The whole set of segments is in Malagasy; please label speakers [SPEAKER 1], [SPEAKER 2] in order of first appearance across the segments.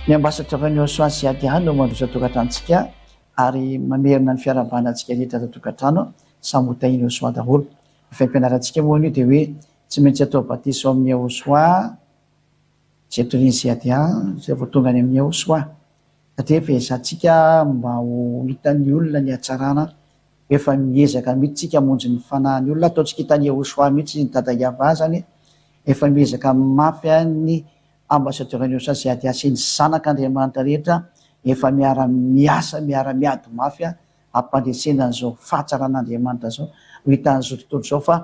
[SPEAKER 1] Ny Ambassadeur Niosoa Siadia no mandroso an-tokantranontsika ary mamerina ny fiarahabana antsika rehetra ato an-tokantrano, samy ho tahin'i Yehosua daholo. Ny fampianarantsika moa anio dia hoe tsy maintsy atao batisa ao amin'i Yehosua izay torian'i Siadia izay vao tonga any amin'i Yehosua. Satria efa ezahantsika mba ho hitan'ny olona ny hatsarana, efa miezaka mihitsy tsika hamonjy ny fanahin'ny olona, ataontsika hitan'i Yehosua mihitsy ny Dada Yavah zany, efa miezaka mafy ny Ambassadeur ny usa sy ADA sy ny zanak Andriamanitra rehetra efa miara miasa miara miady mafy hampandresena an'izao fahatsaran Andriamanitra zao ho hitan'izao tontolo izao fa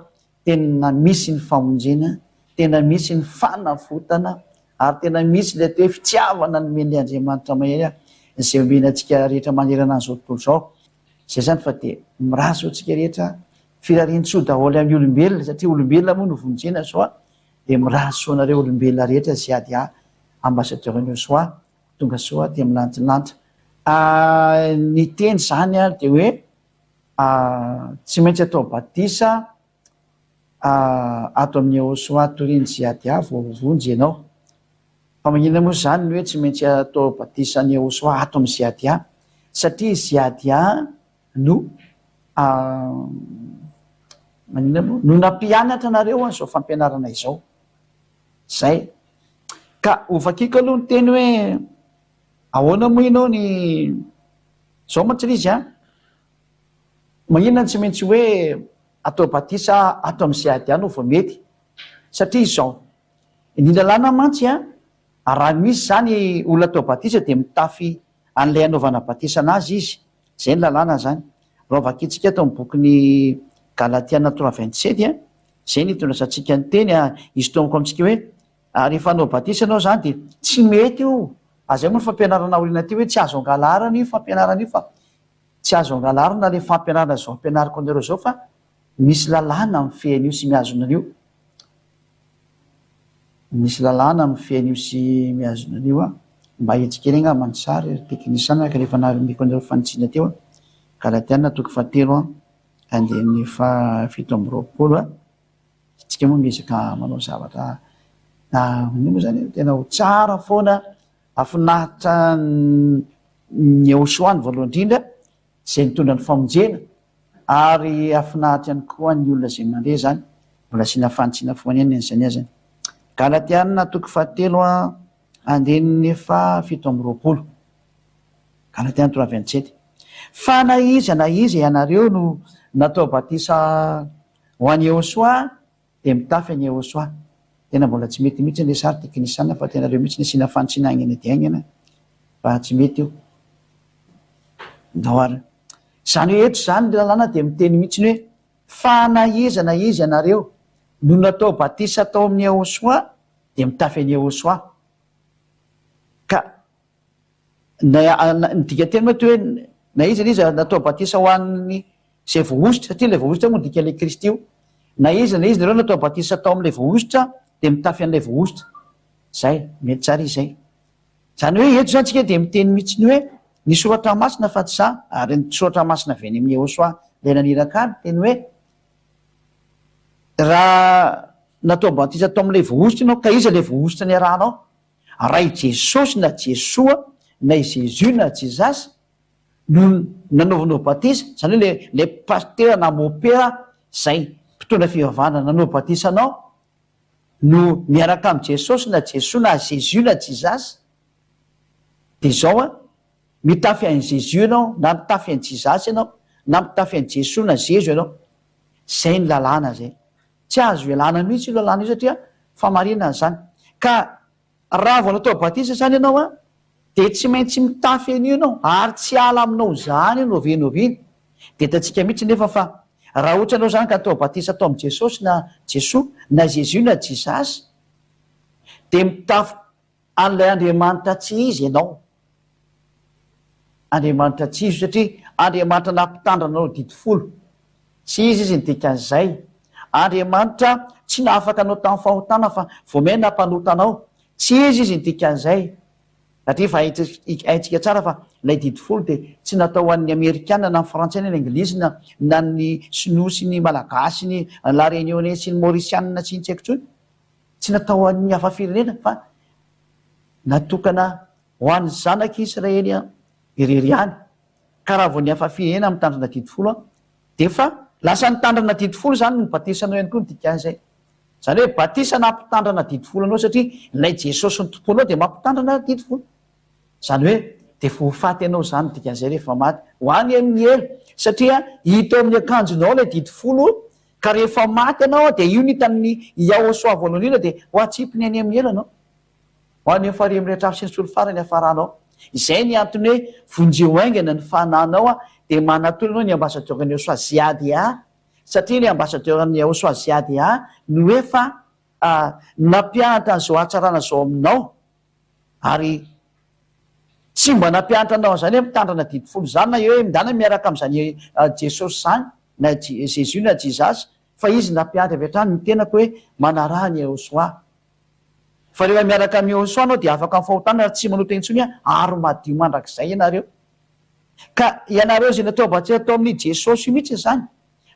[SPEAKER 1] tena misy ny famonjena tena misy ny fanavotana ary tena misy ilay atao hoe fitiavana nomen'ilay Andriamanitra mahery izay omena antsika rehetra manerana an'izao tontolo izao. Izay izany fa dia mirary soa antsika rehetra firarian-tsoa daholo amin'ny olombelona satria olombelona moa no vonjena zao a. Dia mirary soa anareo olombelona rehetra ZADA Ambassadeur an'i Soa tonga soa aty amin'ny lantilanitra. Ny teny izany ary dia hoe tsy maintsy atao batisa ato amin'ny Yehosoa torian'i ZADA vao vonjy ianao. Fa maninona moa izany ny hoe tsy maintsy atao batisa an'i Yehosoa ato amin'ny ZADA? Satria ZADA no maninona moa? No nampianatra anareo an'izao fampianarana izao. Zay. Ka hovakiko aloha ny teny hoe ahoana moa ianao ny zao mantsy ilay izy an. Maninona no tsy maintsy hoe atao batisa ato amin'ny CADA no vao mety? Satria izao, ny lalàna mantsy an, raha misy izany olona atao batisa dia mitafy an'ilay anaovana batisa anazy izy. Izay ny lalàna izany. Raha vakintsika ato amin'ny bokin'ny Galatiana 3:27 a, izay no itondrasantsika ny teny a, isintomako amintsika hoe rehefa hanao batisa ianao izany dia tsy mety io, izay moa ny fampianarana aoriana aty hoe tsy azo angalarana io fampianarana io fa tsy azo angalarina ilay fampianarana izao ampianariko anareo izao fa misy lalàna mifehy an'io sy mihazona an'io. Misy lalàna mifehy an'io sy mihazona an'io an. Mba ahitsy kely angamba ny sary ry teknisiana araka ilay efa nanomeko anareo fanitsiana teo an. Galatiana toko fahatelo an, andininy faha 27 an. Isika moa miezaka manao zavatra inona moa izany e, tena ho tsara foana, hahafinaritra ny Yehosoa ny voalohany indrindra, izay nitondra ny famonjena ary hahafinaritra ihany koa ny olona izay mandre izany, mbola asiana fanitsiana foana ihany an'izany azany. Galatiana toko fahatelo andininy faha 27. Galatiana 3:27. Fa na iza na iza ianareo no natao batisa ho an'i Yehosoa dia mitafy an'i Yehosoa. Tena mbola tsy mety mihitsy ilay sary teknisiana fa tena aleo mihitsy ny asiana fanitsiana haingana dia haingana fa tsy mety io. Ndao ary. Izany hoe eto izany ny lalàna dia miteny mihitsy ny hoe fa na iza na iza ianareo no natao batisa tao amin'i Yehosoa dia mitafy an'i Yehosoa. Ka na ny dikanteny moa toy hoe na iza na iza natao batisa ho an'ny izay voahosotra, satria ilay voahosotra moa dikan'ilay Kristy io, na iza na iza nareo natao batisa tao amin'ilay voahosotra dia mitafy an'ilay voahosotra. Izay, mety tsara izy izay. Izany hoe eto izany tsika dia miteny mihitsy ny hoe ny soratra masina fa tsy za, ary ny soratra masina avy any amin'i Yehosua ilay naniraka ahy miteny hoe raha natao batisa tao amin'ilay voahosotra ianao ka iza ilay voahosotra niarahanao? Raha i Jesosy na Jesoa na i Jésus na Jesus no nanaovanao batisa, izany hoe ilay ilay pasitera na mopera izay mpitondra fivavahana nanao batisa anao no miaraka amin'i Jesosy na Jesoa na Jésus na Jesus, dia izao an, mitafy an'i Jésus ianao na mitafy an'i Jesus ianao na mitafy an'i Jesoa na Zezo ianao. Izay ny lalàna izay. Tsy azo ialana mihitsy io lalàna io satria famarinana izany. Ka raha vao natao batisa izany ianao an, dia tsy maintsy mitafy an'io ianao ary tsy hiala aminao izany io n'oviana n'oviana. Dia hitantsika mihitsy nefa fa raha ohatra ianao izany ka atao batisa tao amin'i Jesosy na Jesoa na Jésus na Jesus dia mitafy An'ilay Andriamanitra tsy izy ianao. Andriamanitra tsy izy io satria Andriamanitra nampitandrina anao didy folo. Tsy izy izy ny dikan'izay. Andriamanitra tsy nahafaka anao tamin'ny fahotana fa vao may nampanota anao. Tsy izy izy ny dikan'izay. Satria efa haintsika tsara fa ilay didy folo dia tsy natao ho an'ny Amerikana na ny Frantsay na ny Anglisy na na ny Sinoa sy ny Malagasy ny La Réunionnais sy ny Maurisiana sy ny tsy haiko intsony. Tsy natao ho an'ny hafa firenena fa natokana Ho an'ny zanak'i Israely irery ihany. Ka raha vao ny hafa firenena mitandrina didy folo dia efa lasa nitandrina didy folo izany ny batisanao ihany koa ny dikan'izay. Izany hoe batisa nampitandrana didy folo anao satria ilay Jesosy nitompoanao dia mampitandrina didy folo. Izany hoe dia efa ho faty ianao izany ny dikan'izay rehefa maty. Ho any amin'ny helo satria hita ao amin'ny akanjonao ilay didy folo ka rehefa maty ianao dia io no hitan'ny Yahosoa voalohany indrindra dia ho atsipiny any amin'ny helo ianao. Ho any amin'ny farihy mirehitra afo sy ny solifara ny hafaranao. Izay ny antony hoe vonjeo haingana ny fananao dia manatona anao ny ambassadeur-n'ny Yahosoa Ziadia satria ilay ambassadeur-n'ny Yahosoa Ziadia no efa nampianatra an'izao hatsarana izao aminao ary tsy mba nampianatra anao an'izany hoe mitandrina didy folo izany na hoe mindana miaraka amin'izany Jesosy izany na Jésus na Jesus fa izy nampianatra avy hatrany ny tenako hoe manaraha ny Yahosoa. Fa rehefa miaraka amin'i Yehosua anao dia afaka amin'ny fahotana ary tsy manota intsony ary madio mandrakizay ianareo. Ka ianareo izay natao batisa tao amin'i Jesosy io mihitsy izany,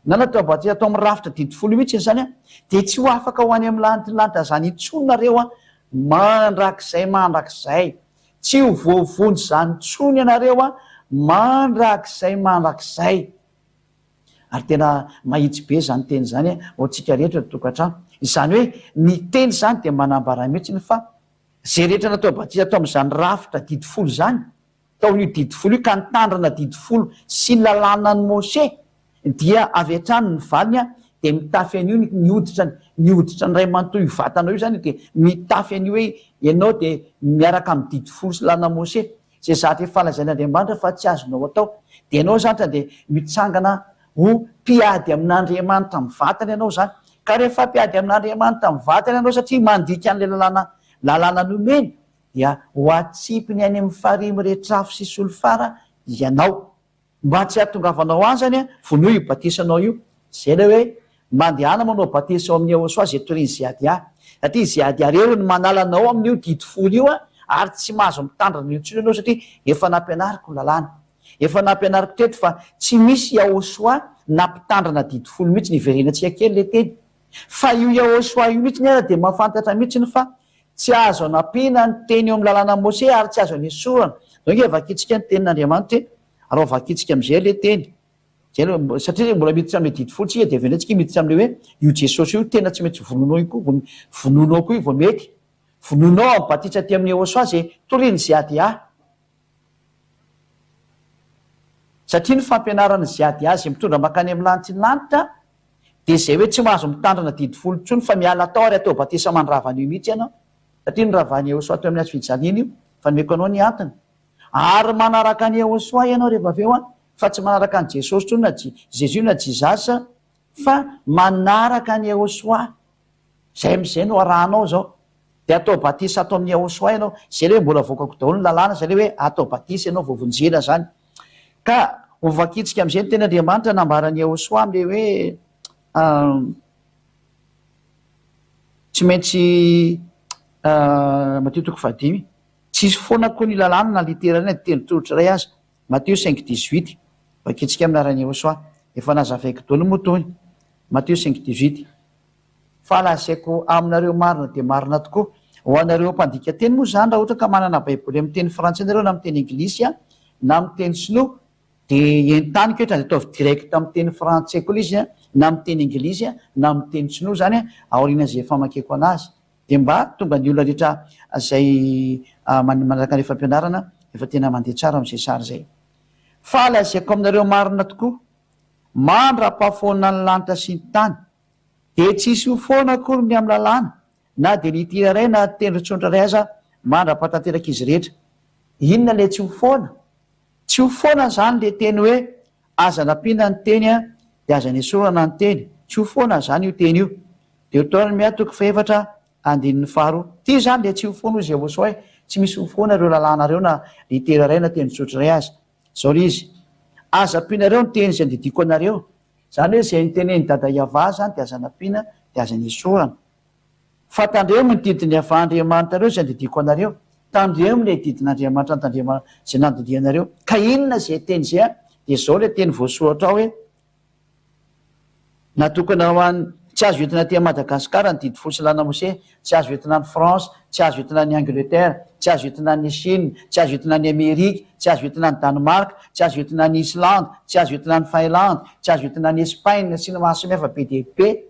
[SPEAKER 1] na natao batisa tao amin'ny rafitra didy folo io mihitsy izany, dia tsy ho afaka ho any amin'ny lanitry ny lanitra izany intsony nareo mandrakizay mandrakizay. Tsy ho voavonjy izany intsony ianareo mandrakizay mandrakizay. Ary tena mahitsy be izany teny izany ho antsika rehetra eto tokantrano. Izany hoe ny teny izany dia manambara mihitsy fa izay rehetra natao batisa tao amin'izany rafitra didy folo izany, tao amin'io didy folo io ka nitandrina didy folo sy ny lalànan'i Mose dia avy hatrany ny valiny dia mitafy an'io ny hoditra ny hoditra ny iray manontolo io vatanao io izany dia mitafy an'io hoe ianao dia miaraka amin'ny didy folo sy lalànan'i Mose. Izay zavatra efa lazain'Andriamanitra fa tsy azonao atao, dia ianao izany dia mitsangana ho mpiady amin'Andriamanitra mivantana ianao izany. Ka rehefa mpiady amin'Andriamanitra mivantana ianao satria mandika an'ilay lalàna lalàna nomeny, dia ho atsipiny any amin'ny farihy miretrafo sy solifara ianao. Mba tsy hahatongavanao any zany vonoy io batisanao io. Zay ilay hoe mandehana manao batisa ao amin'ny Yehosua izay torian'i Ziadia. Satria Ziadia irery no manala anao amin'io didy folo io ary tsy mahazo mitandrina an'io intsony ianao satria efa nampianariko ny lalàna. Efa nampianariko teto fa tsy misy Yahosua nampitandrina didy folo mihitsy. Niverenantsika kely ilay teny. Fa io Yahosua io mihitsy ara dia mahafantatra mihitsy fa tsy azo anampiana ny teny eo amin'ny lalànan'i Mose ary tsy azo anesorana. Zao ange vakintsika ny tenin'Andriamanitra e. Ary ao vakintsika amin'izay ilay teny. Izay aloha, satria mbola miditra amin'ilay didy folo tsika dia avy eo indray tsika miditra amin'ilay hoe io Jesosy io tena tsy maintsy vonoinao io koa, vonoinao koa io vao mety. Vonoinao amin'ny batisa aty amin'ny Yehosua izay torian'i Ziadia. Satria ny fampianaran'i Ziadia izay mitondra mankany amin'ny lanitry ny lanitra dia izay hoe tsy mahazo mitandrina didy folo intsony fa miala tao ary atao batisa mandrava an'io mihitsy ianao. Satria noravan'i Yehosua teo amin'ny hazo fijaliana io fa nomeko anao ny antony. Ary manaraka an'i Yehosua ianao rehefa avy eo an, fa tsy manaraka an'i Jesosy intsony na Jesus na Jesus fa manaraka an'i Yehosua. Izay amin'izay no arahanao izao. Dia atao batisa ato amin'i Yehosua ianao. Izay ilay hoe mbola avoakako daholo ny lalàna, izay ilay hoe atao batisa ianao vao vonjena izany. Ka ho vakintsika amin'izay ny tenin'Andriamanitra nambaran'i Yehosua amin'ilay hoe tsy maintsy Matio toko fahadimy. Tsisy foana koa ny lalàna na litera iray na tendron-tsoratra iray aza. Matio cinq dix-huit. Vakintsika amin'ny anaran'i Yehosua. Efa nazavaiko daholo moa tony. Matio cinq dix-huit. Fa lazaiko aminareo marina dia marina tokoa, ho anareo mpandika teny moa izany, raha ohatra ka manana baiboly amin'ny teny frantsay nareo na amin'ny teny anglisy na amin'ny teny sinoa dia entaniko eto ataovy direct amin'ny teny frantsay koa ilay izy na amin'ny teny anglisy na amin'ny teny sinoa izany aorian'izay famakiako anazy dia mba tonga ny olona rehetra izay manaraka ny fampianarana efa tena mandeha tsara amin'izay sary izay. Fa lazaiko aminareo marina tokoa, mandra-pahafoana ny lanitra sy ny tany, dia tsy hisy ho foana akory ny amin'ny lalàna, na dia ny ity iray na tendron-tsondra iray aza, mandra-pahatanterak'izy rehetra. Inona ilay tsy ho foana? Tsy ho foana izany ilay teny hoe aza nampiana ny teny dia aza nesorana ny teny. Tsy ho foana izany io teny io. Deoteronomia toko fahefatra andininy faharoa. Ity izany dia tsy ho foana hoy Jehosoa hoe, tsy misy ho foana ireo lalàna ireo na litera iray na teny tsotra iray aza. Izao ilay izy, Aza ampianareo ny teny izay andidiako anareo. Izany hoe izay notenenin'i Dada Yavah izany dia aza nampiana dia aza nesorana. Fa tandremo ny didin'i Yavah Andriamanitrareo izay andidiako anareo. Tandremo ilay didin'Andriamanitra notandremana izay nandidianareo. Ka inona izay teny izay? Dia izao ilay teny voasoratra ao hoe, Natokana ho an'ny. Tsy azo entina aty Madagascar ny didy folo sy lalana Mose, tsy azo entina any France, tsy azo entina any Angleterre, tsy azo entina any Chine, tsy azo entina any Amerika, tsy azo entina any Danemark, tsy azo entina any Islande, tsy azo entina any Finlande, tsy azo entina any Espagne sy ny maro samihafa be dia be.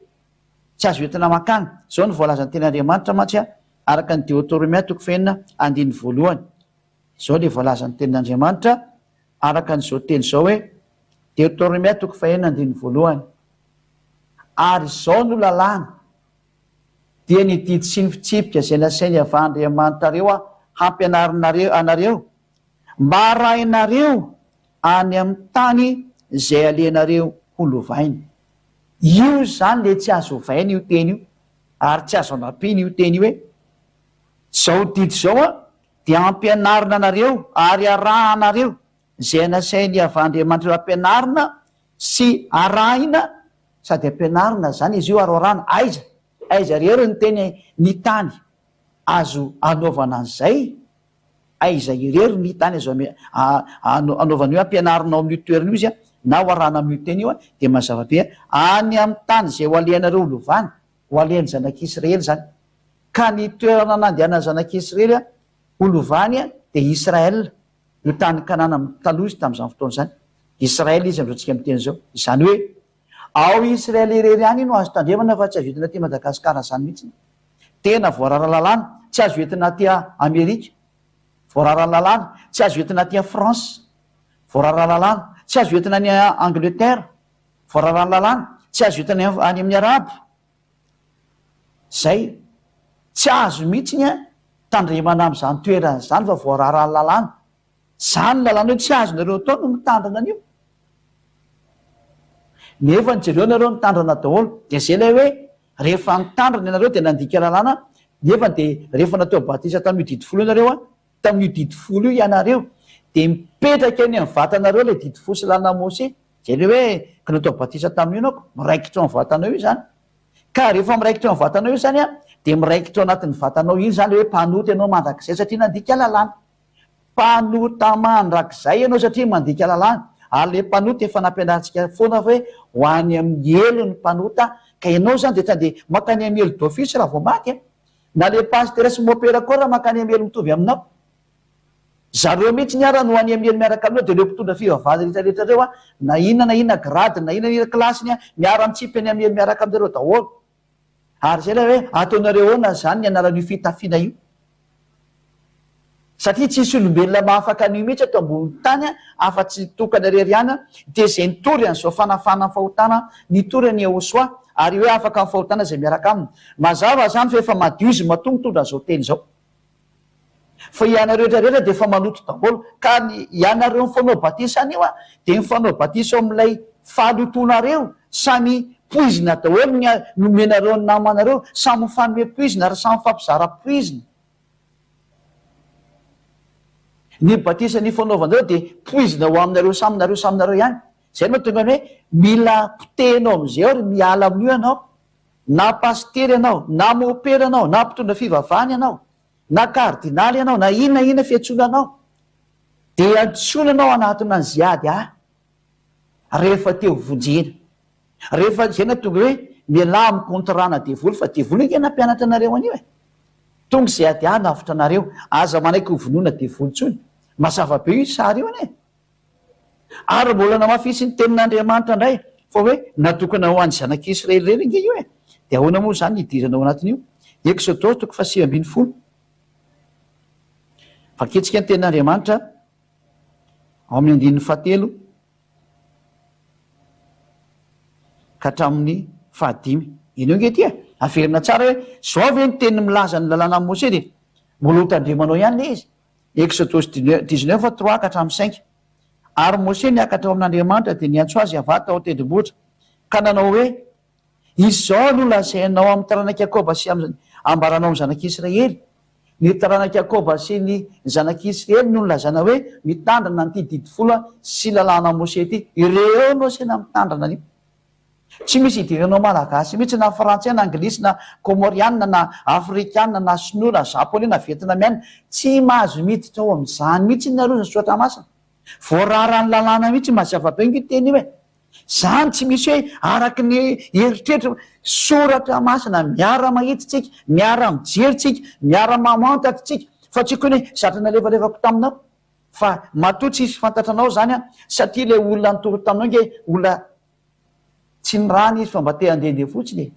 [SPEAKER 1] Tsy azo entina mankany. Izao no voalazan'ny tenin'Andriamanitra mantsy araka ny Deotoromia toko fahenina andininy voalohany. Izao ilay voalazan'ny tenin'Andriamanitra araka an'izao teny izao hoe, Deotoromia toko fahenina andininy voalohany, Ary izao no lalàna, dia ny didy sy ny fitsipika izay nasain'i Yavah Andriamanitrareo hampianarinareo anareo, mba harahinareo any amin'ny tany izay alehanareo ho lovaina. Io izany ilay tsy azo ovaina io teny io, ary tsy azo anampiana io teny io hoe, Izao didy izao an, dia ampianarina anareo ary arahanareo izay nasain'i Yavah Andriamanitrareo ampianarina sy arahina, sady ampianarina izany izy io ary arahina, aiza? Aiza irery ny teny ny tany azo anaovana an'izay? Aiza irery ny tany azo anaovana io ampianarina ao amin'io toerana io izy na ho arahana amin'io teny io dia mazava be any amin'ny tany izay ho alehanareo ho lovana, ho alehan'ny zanak'Israely izany. Ka ny toerana nandehanan'ny zanak'Israely ho lovany dia Israël, io tany Kanana taloha izy tamin'izany fotoana izany. Israël izy amin'izao tsika miteny izao. Izany hoe ao Israël irery ihany no azo tandremana fa tsy azo entina aty Madagascar izany mihitsy. Tena voarara lalàna, tsy azo entina aty Amerika, voarara lalàna, tsy azo entina aty France, voarara lalàna, tsy azo entina any Angleterre, voarara lalàna, tsy azo entina any amin'ny Arabo. Zay. Tsy azo mihitsy an tandremana amin'izany toerana izany fa voararan'ny lalàna. Zany lalàna hoe tsy azonareo atao no mitandrina an'io. Nefa ny jereo nareo mitandrina daholo. Dia zay ilay hoe rehefa nitandrina ianareo dia nandika lalàna nefa dia rehefa natao batisa tamin'io didy folo io nareo an, tamin'io didy folo io ianareo dia mipetraka eny amin'ny vatanareo ilay didy folo sy lalàna Mose. Zay ilay hoe ka natao batisa tamin'io ianao ko, miraikitra ao amin'ny vatanao io izany. Ka rehefa miraikitra ao amin'ny vatanao io izany an, dia miraikitra ao anatin'ny vatanao iny izany ilay hoe mpanota ianao mandrakizay satria nandika lalàna. Mpanota mandrakizay ianao satria mandika lalàna. Ary ilay mpanota efa nampianarintsika foana hoe ho any amin'ny helo ny mpanota, ka ianao izany dia tsy andeha mankany amin'ny helo d'office raha vao maty an. Na ilay pasitera sy mopera koa raha mankany amin'ny helo mitovy aminao. Zareo mihitsy ny ara no any amin'ny helo miaraka aminao dia ireo mpitondra fivavahana rehetra rehetra ireo an, na inona na inona grade-ny, na inona na inona classe-ny an, miara mitsipy any amin'ny helo miaraka aminareo daholo. Ary izay ilay hoe ataonareo ahoana izany ny anaran'io fitafiana io? Satria tsisy olombelona mahafaka an'io mihitsy eto ambonin'ny tany afa-tsy tokana irery ihany dia izay nitory an'izao fanafahana ny fahotana nitory an'i Yehosua ary hoe afaka amin'ny fahotana izay miaraka aminy. Mazava izany fa efa madio izy matoa mitondra an'izao teny izao. Fa ianareo rehetra rehetra dia efa maloto daholo ka ny ianareo mifanao batisa anio a dia mifanao batisa ao amin'ilay fahalotoanareo samy poizina daholo ny nomenareo ny namanareo samy mifanome poizina ary samy mifampizara poizina ny batisa nifanaovanareo dia poizina ho aminareo samy nareo samy nareo ihany zay no mahatonga ny hoe mila potehina ao amin'izay ao ry miala amin'io ianao Na pasitera ianao, na mopera ianao, na mpitondra fivavahana ianao, na kardinaly ianao, na inona inona fiantsoana anao, dia antsoina ianao hanatona an'i Ziady ahy rehefa te ho vonjena. Rehefa izay no tonga hoe mialà amin'ny contrat-na devoly, fa devoly ange nampianatra anareo an'io e. Tonga Ziady ahy hanavotra anareo, aza manaiky ho vonoina devoly intsony. Mazava be io sary io anie. Ary mbola namafisin'ny tenin'Andriamanitra indray fa hoe natokana ho an'ny zanak'Israely irery ange io e! Dia ahoana moa izany ny hidirana ao anatin'io? Eksodosy toko faha-19. Vakintsika ny tenin'Andriamanitra ao amin'ny andininy fahatelo ka hatramin'ny fahadimy. Henoy ange ity e! Averina tsara hoe izao ve ny teny milaza ny lalànan'i Mosesy dia mbola hotandremanao ihany ilay izy. Eksodosy dix-neuf, trois ka hatramin'ny cinq. Ary Mose niakatra ao amin'Andriamanitra dia niantso azy Yavah tao an-tendrombohitra, ka nanao hoe, Izao no lazainao amin'ny taranak'i Jakoba sy amin'ny ambaranao amin'ny zanak'Israely, Ny taranak'i Jakoba sy ny zanak'Israely no nilazana hoe mitandrina an'ity didy folo sy lalàna Mose ity. Ireo no asaina mitandrina an'io. Tsy misy idiranao malagasy mihitsy na frantsay na anglisy na komorianina na afrikana na sinoa na japonais na vietnamiana, tsy mahazo miditra ao amin'izany mihitsy nareo ry soratra masina. Voararan'ny lalàna mihitsy, mazava be ange io teny io e. Zany tsy misy hoe araka ny eritreritra. Soratra masina, miara-mahita tsika, miara-mijery tsika, miara-mamantatra tsika, fa tsy koa ny hoe zatra nalefalefako taminao. Fa matoa tsisy fantatra anao zany an, satria ilay olona nitory taminao nge olona tsy nirahana izy fa mba te handehandeha fotsiny e.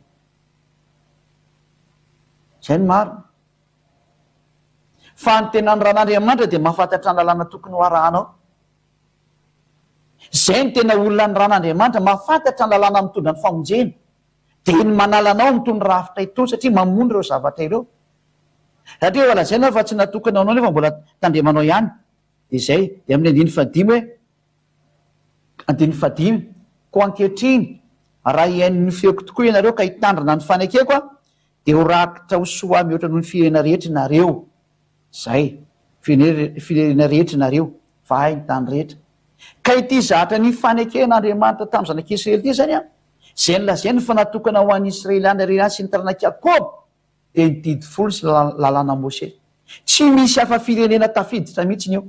[SPEAKER 1] Zay no marina. Fa ny tena nirahan'Andriamanitra dia mahafantatra ny lalàna tokony ho arahanao. Zay no tena olona nirahan'Andriamanitra, mahafantatra ny lalàna mitondra ny famonjena. Dia ny manala anao amin'itony rafitra itony satria mamono ireo zavatra ireo. Satria efa lazaina fa tsy natokana ho anao nefa mbola tandremanao ihany. Dia izay. Dia amin'ny andininy fahadimy hoe, andininy fahadimy, Koa ankehitriny, raha hihaino ny feoko tokoa ianareo ka hitandrina ny fanekeko aho, dia ho rakitra ho soa mihoatra noho ny firenena rehetra ianareo. Izay. Firenena rehetra ianareo, fa ahy ny tany rehetra. Ka ity zatra nifaneken'Andriamanitra tamin'ny zanak'Israely ity izany an, izay nolazainy fa natokana ho an'ny Israeliana irery ihany sy ny taranak'i Jakoba, dia ny didy folo sy lalàna Mosesy. Tsy misy hafa firenena tafiditra mihitsy eo.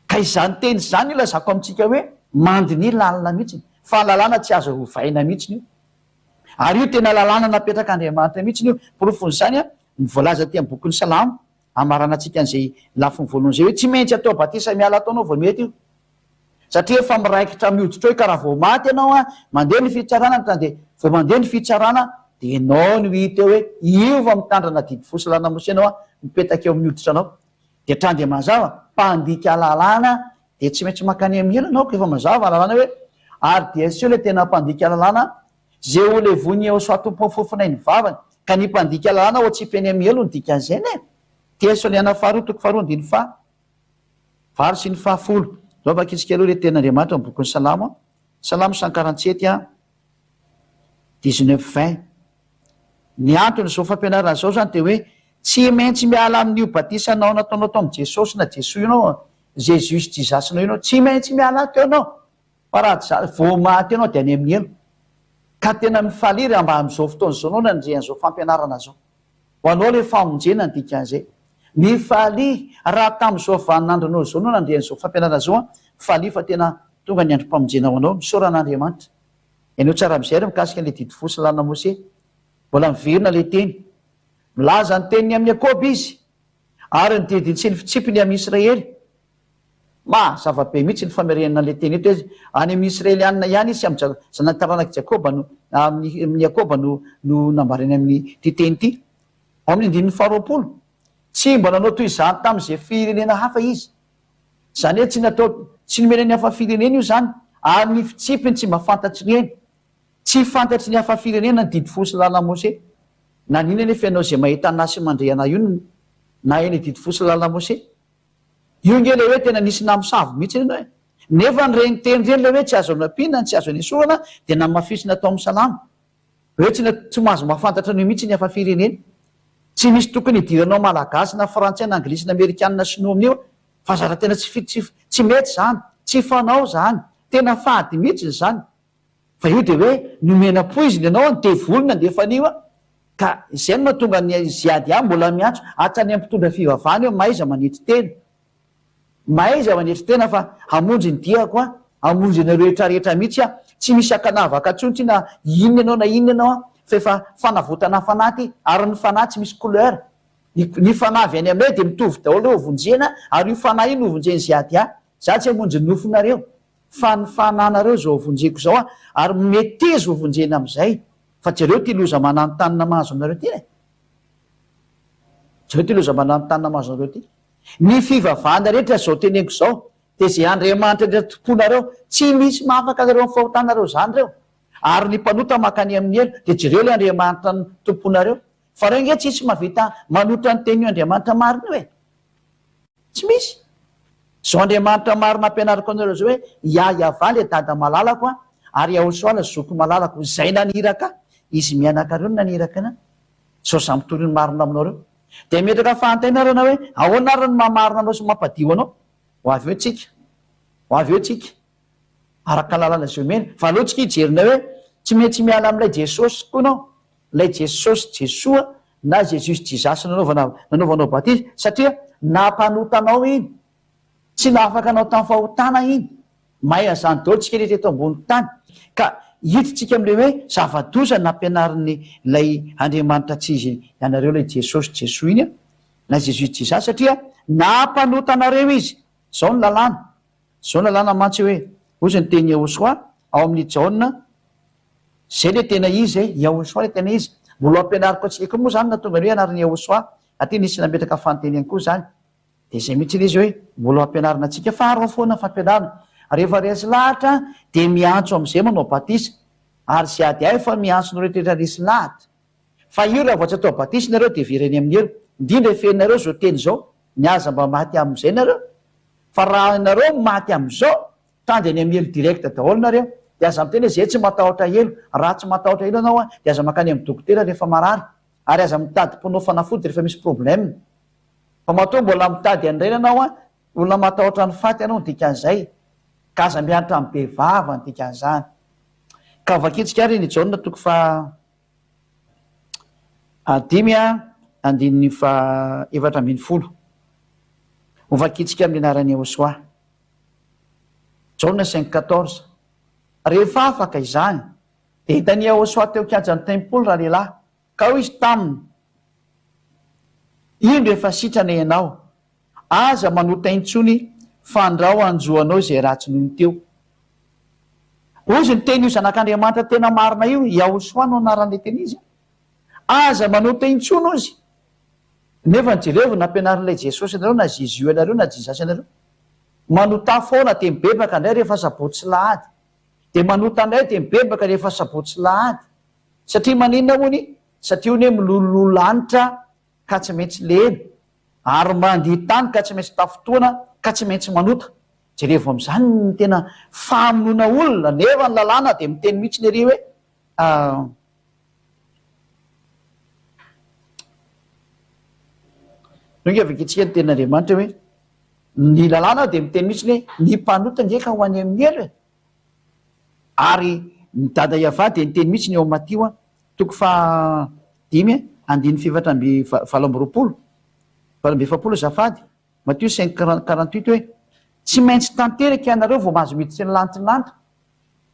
[SPEAKER 1] Ka izany teny izany no ilazako amintsika hoe mandiniha lalina mihitsy fa lalàna tsy azo ovaina mihitsy io. Ary io tena lalàna napetrak'Andriamanitra mihitsy io. Porofon'izany ny voalaza aty amin'ny bokin'ny Salamo, hamaranantsika an'izay lafiny voalohany izay hoe tsy maintsy atao batisa miala ato anao vao mety io. Satria efa miraikitra amin'ny hoditrao io ka raha vao maty ianao an, mandeha ny fitsarana ny dia vao mandeha ny fitsarana dia ianao no hita eo hoe io vao mitandrina didy fo sy lalàna Mosesy ianao an, mipetaka eo amin'ny hoditra anao. Dia hatrany dia mazava, mpandika lalàna dia tsy maintsy mankany amin'ny helo ianao ka efa mazava ny lalàna hoe ary dia aseho ilay tena mpandika lalàna izay ho levon'i Yehosua Tompo fofonay ny vavany ka ny mpandika lalàna ho atsipy any amin'ny helo ny dikan'izay anie. Tesaliana faharoa toko faharoa andininy faha. Valo sy ny fahafolo. Zao vakintsika aloha ilay tenin'Andriamanitra ao amin'ny bokin'ny Salamo a. Salamo 147 a, 19 20. Ny anton'izao fampianarana izao izany dia hoe tsy maintsy miala amin'io batisanao nataonao tao amin'i Jesosy na Jesoa io ianao, Jesus Jesus-nao io ianao, tsy maintsy miala teo ianao. Fa raha tsy izany, vao maty ianao dia any amin'ny helo. Ka tena mifalia raha mba amin'izao fotoana izao ianao nandre an'izao fampianarana izao. Ho anao ilay famonjena ny dikan'izay. Mifalia raha tamin'izao vaninandronao izao no nandre an'izao fampianarana izao an, mifalia fa tena tonga ny androm-pamonjena ho anao. Misaora an'Andriamanitra. Henoy tsara amin'izay ary mikasika an'ilay didy fo sy lalana Mose. Mbola miverina ilay teny. Milaza ny teniny amin'i Jakoba izy, ary ny didiny sy ny fitsipiny amin'i Israely. Ma, zava-be mihitsy ny famerenana an'ilay teny eto hoe any amin'ny Israelianina ihany izy sy amin'ny zanak'i taranak'i Jakoba no, amin'ny, amin'i Jakoba no, no nambarany amin'ity teny ity. Ao amin'ny andininy faharoapolo, tsy mba nanao toy izany tamin'izay firenena hafa izy. Izany hoe tsy natao, tsy nomena ny hafa firenena io izany, ary ny fitsipiny tsy mba fantatr'ireny. Tsy fantatry ny hafa firenena ny didy folo sy lalàn'i Mosè. Naninona anefa ianao izay mahita anà sy mandre anà io no nahay ny didy folo sy lalàn'i Mosè? Io nge le hoe tena nisy namosavy mihitsy ianao e! Nefa ny ireny teny ireny le hoe tsy azo anampiana ny tsy azo anesorana dia namafisina tao amin'ny salamo. Hoe tsy tsy mahazo mahafantatra an'io mihitsy ny hafa firenena. Tsy misy tokony hidiranao malagasy na frantsay na anglisy na amerikana na sinoa amin'io fa zara tena tsy tsy tsy mety izany, tsy fanao izany, tena fady mihitsy izany. Fa io dia hoe nomena poizina ianao an, devoly nandefa an'io an, ka izay no mahatonga ny ZADA mbola miantso hatrany amin'ny mpitondra fivavahana hoe mahaiza manetry tena, mahaiza manetry tena fa hamonjy ny diako aho, hamonjy anareo rehetra rehetra mihitsy aho, tsy misy ankanavaka intsony ity na inona ianao na inona ianao an, fa efa fanavotana fanahy ity, ary ny fanahy tsy misy couleur, ny ny fanahy avy any aminay dia mitovy daholo ireo vonjena, ary io fanahy io no vonjen'ny ZADA, za tsy hamonjy ny nofonareo. Fa ny fananareo izao vonjeko izao a, ary meteza ho vonjena amin'izay, fa jereo ity loza mananontanona mahazo anareo ity e! Jereo ity loza mananontanona mahazo anareo ity. Ny fivavahana rehetra izao teneniko izao, dia izay Andriamanitra rehetra tompoinareo, tsy misy mahafaka anareo amin'ny fahotanareo izany ireo. Ary ny mpanota mankany amin'ny helo, dia jereo ilay Andriamanitra tompoinareo. Fa ireo ange tsisy mahavita manohitra ny tenin'io Andriamanitra marina io e! Tsy misy. Zao Andriamanitra marina ampianariko anareo zao hoe Yah Yavah le dada malalako an, ary Yahoshuah le zoky malalako, izay naniraka ahy, izy mianaka reo no naniraka anah. Zao za mitory ny marina aminareo. Dia metraka fahantaina ary ianao hoe ahoana ary ny maha marina anao sy mampadio anao? Ho avy eo tsika. Ho avy eo tsika. Araka ny lalana izay omena. Fa aleo tsika hijery indray hoe tsy maintsy miala amin'ilay Jesosy koa ianao. Ilay Jesosy Jesoa na Jesus Jesus nanaovana nanaovanao batisa satria nampanota anao iny. Tsy nahafaka anao tamin'ny fahotana iny. Mahay an'izany daholo tsika rehetra eto ambony tany. Ka. hiditsika amin'ilay hoe zava-doza nampianarin'ny ilay Andriamanitra tsy izy ianareo ilay Jesosy Jesoa iny na Jesus Jesus satria nampanota anareo izy. Izao ny lalàna. Izao ny lalàna mantsy hoe, hozy ny tenin'i Yahoshuah ao amin'ny Jaona, izay ilay tena izy e, Yahoshuah ilay tena izy. Mbola ho ampianariko antsika koa moa izany nahatonga ny hoe anaran'i Yahoshuah. Aty nisy nametraka fanontaniany koa izany. Dia izay mihitsy ilay izy hoe mbola ho ampianarina antsika fa arao foana ny fampianarana. Rehefa resy lahatra dia miantso amin'izay manao batisa. Ary izay ady ahy fa miantso anareo rehetra resy lahatra. Fa io raha vao tsy atao batisa nareo dia very any amin'ny helo. Indrindra efenareo izao teny izao, ny aza mba maty amin'izay nareo. Fa raha nareo maty amin'izao, tandy any amin'ny helo direct daholo nareo. Dia aza miteny hoe zay tsy matahotra helo. Raha tsy matahotra helo ianao dia aza mankany amin'ny dokotera rehefa marary. Ary aza mitady mpanao fanafody rehefa misy problème. Fa matoa mbola mitady an'ireny ianao an, olona matahotra ny faty ianao ny dikan'izay. Ka aza miantra amin'ny be vava ny dikan'izany. Ka vakintsika ary ny Jaona toko faha dimy andininy faha 14. Ho vakintsika amin'ny anaran'i Yehosua. Jaona cinq quatorze. Rehefa afaka izany, dia hitan'i Yehosua teo an-kianjan'ny tempoly ralehilahy, ka hoy izy taminy, Indro efa sitrana ianao, aza manota intsony, fandrao hanjo anao izay ratsy noho ny teo. Hozy ny tenin'io Zanak'Andriamanitra tena marina io, Yahoshua no anaran'ilay tena izy, Aza manota intsony hozy. Nefa ny jerevo nampianarin'ilay Jesosy anareo na Jésus anareo na Jesus anareo. Manotà foana dia mibebaka indray rehefa sabotsy sy lahady. Dia manota indray dia mibebaka rehefa sabotsy sy lahady. Satria maninona hono? Satria hono hoe milololoa lanitra ka tsy maintsy lena, ary mandia tany ka tsy maintsy tafintohina ka tsy maintsy manota. Jerevo amin'izany ny tena famonoana olona, nefa ny lalàna dia miteny mihitsy ery hoe Ndao ange vakintsika ny tenin'Andriamanitra hoe ny lalàna dia miteny mihitsy hoe ny mpanota ange ka ho any amin'ny helo e. Ary ny dada Yavah dia niteny mihitsy ny ao Matio a, toko faha dimy andininy fahefatra amby 28, 48 azafady, Matio cinq 48 hoe tsy maintsy tanteraka ianareo vao mahazo miditra ny lanitry ny lanitra.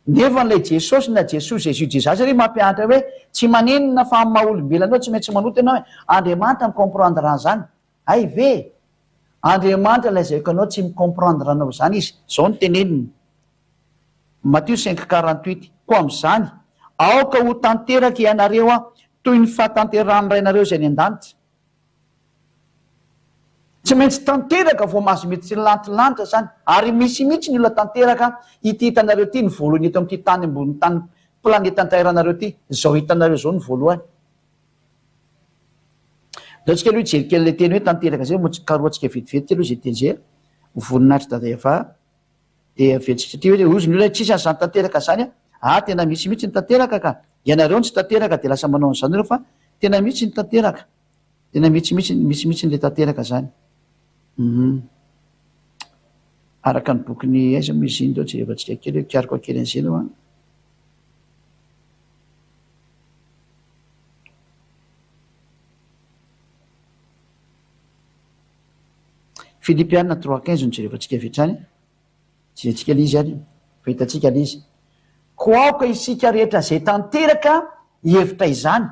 [SPEAKER 1] Nefa ilay Jesosy na Jesoa, Jésus, Jesus anie mampianatra hoe tsy maninona fa amin'ny maha olombelona anao tsy maintsy manota ianao e. Andriamanitra mi-comprendre an'izany. Hay ve e! Andriamanitra lazaiko anao tsy mi-comprendre anao izany izy. Izao no teneniny. Matio cinq 48, Koa amin'izany, aoka ho tanteraka ianareo toy ny fahatanterahan'ny Rainareo izay any an-danitra. Tsy maintsy tanteraka vao mahazo mitsilantilanitra zany, ary misy mihitsy ny olona tanteraka, ity hitanareo ity ny voalohany eto amin'ity tany ambonin'ny tany planeta antaeranareo ity, zao hitanareo zao ny voalohany. Ndao tsika aloha hijery kely ilay teny hoe tanteraka zay, moa karohantsika vetivety aloha zay teny zay, voninahitry dada Eva dia averintsika satria hoe hozy ny olona hoe tsisy an'izany tanteraka zany an, ah tena misy mihitsy ny tanteraka ka, ianareo no tsy tanteraka dia lasa manao an'izany nareo fa tena misy ny tanteraka. Tena mitsy mitsy misy mitsy le tanteraka zany hum araka ny bokin'i aiza moa izy iny ndao jerevantsika kely hoe kiariko kely an'izay aloha an. Filipiana trois quinze no jerevantsika avy hatrany, jerentsika le izy ary fa hitantsika le izy. Koa aoka isika rehetra izay tanteraka hihevitra izany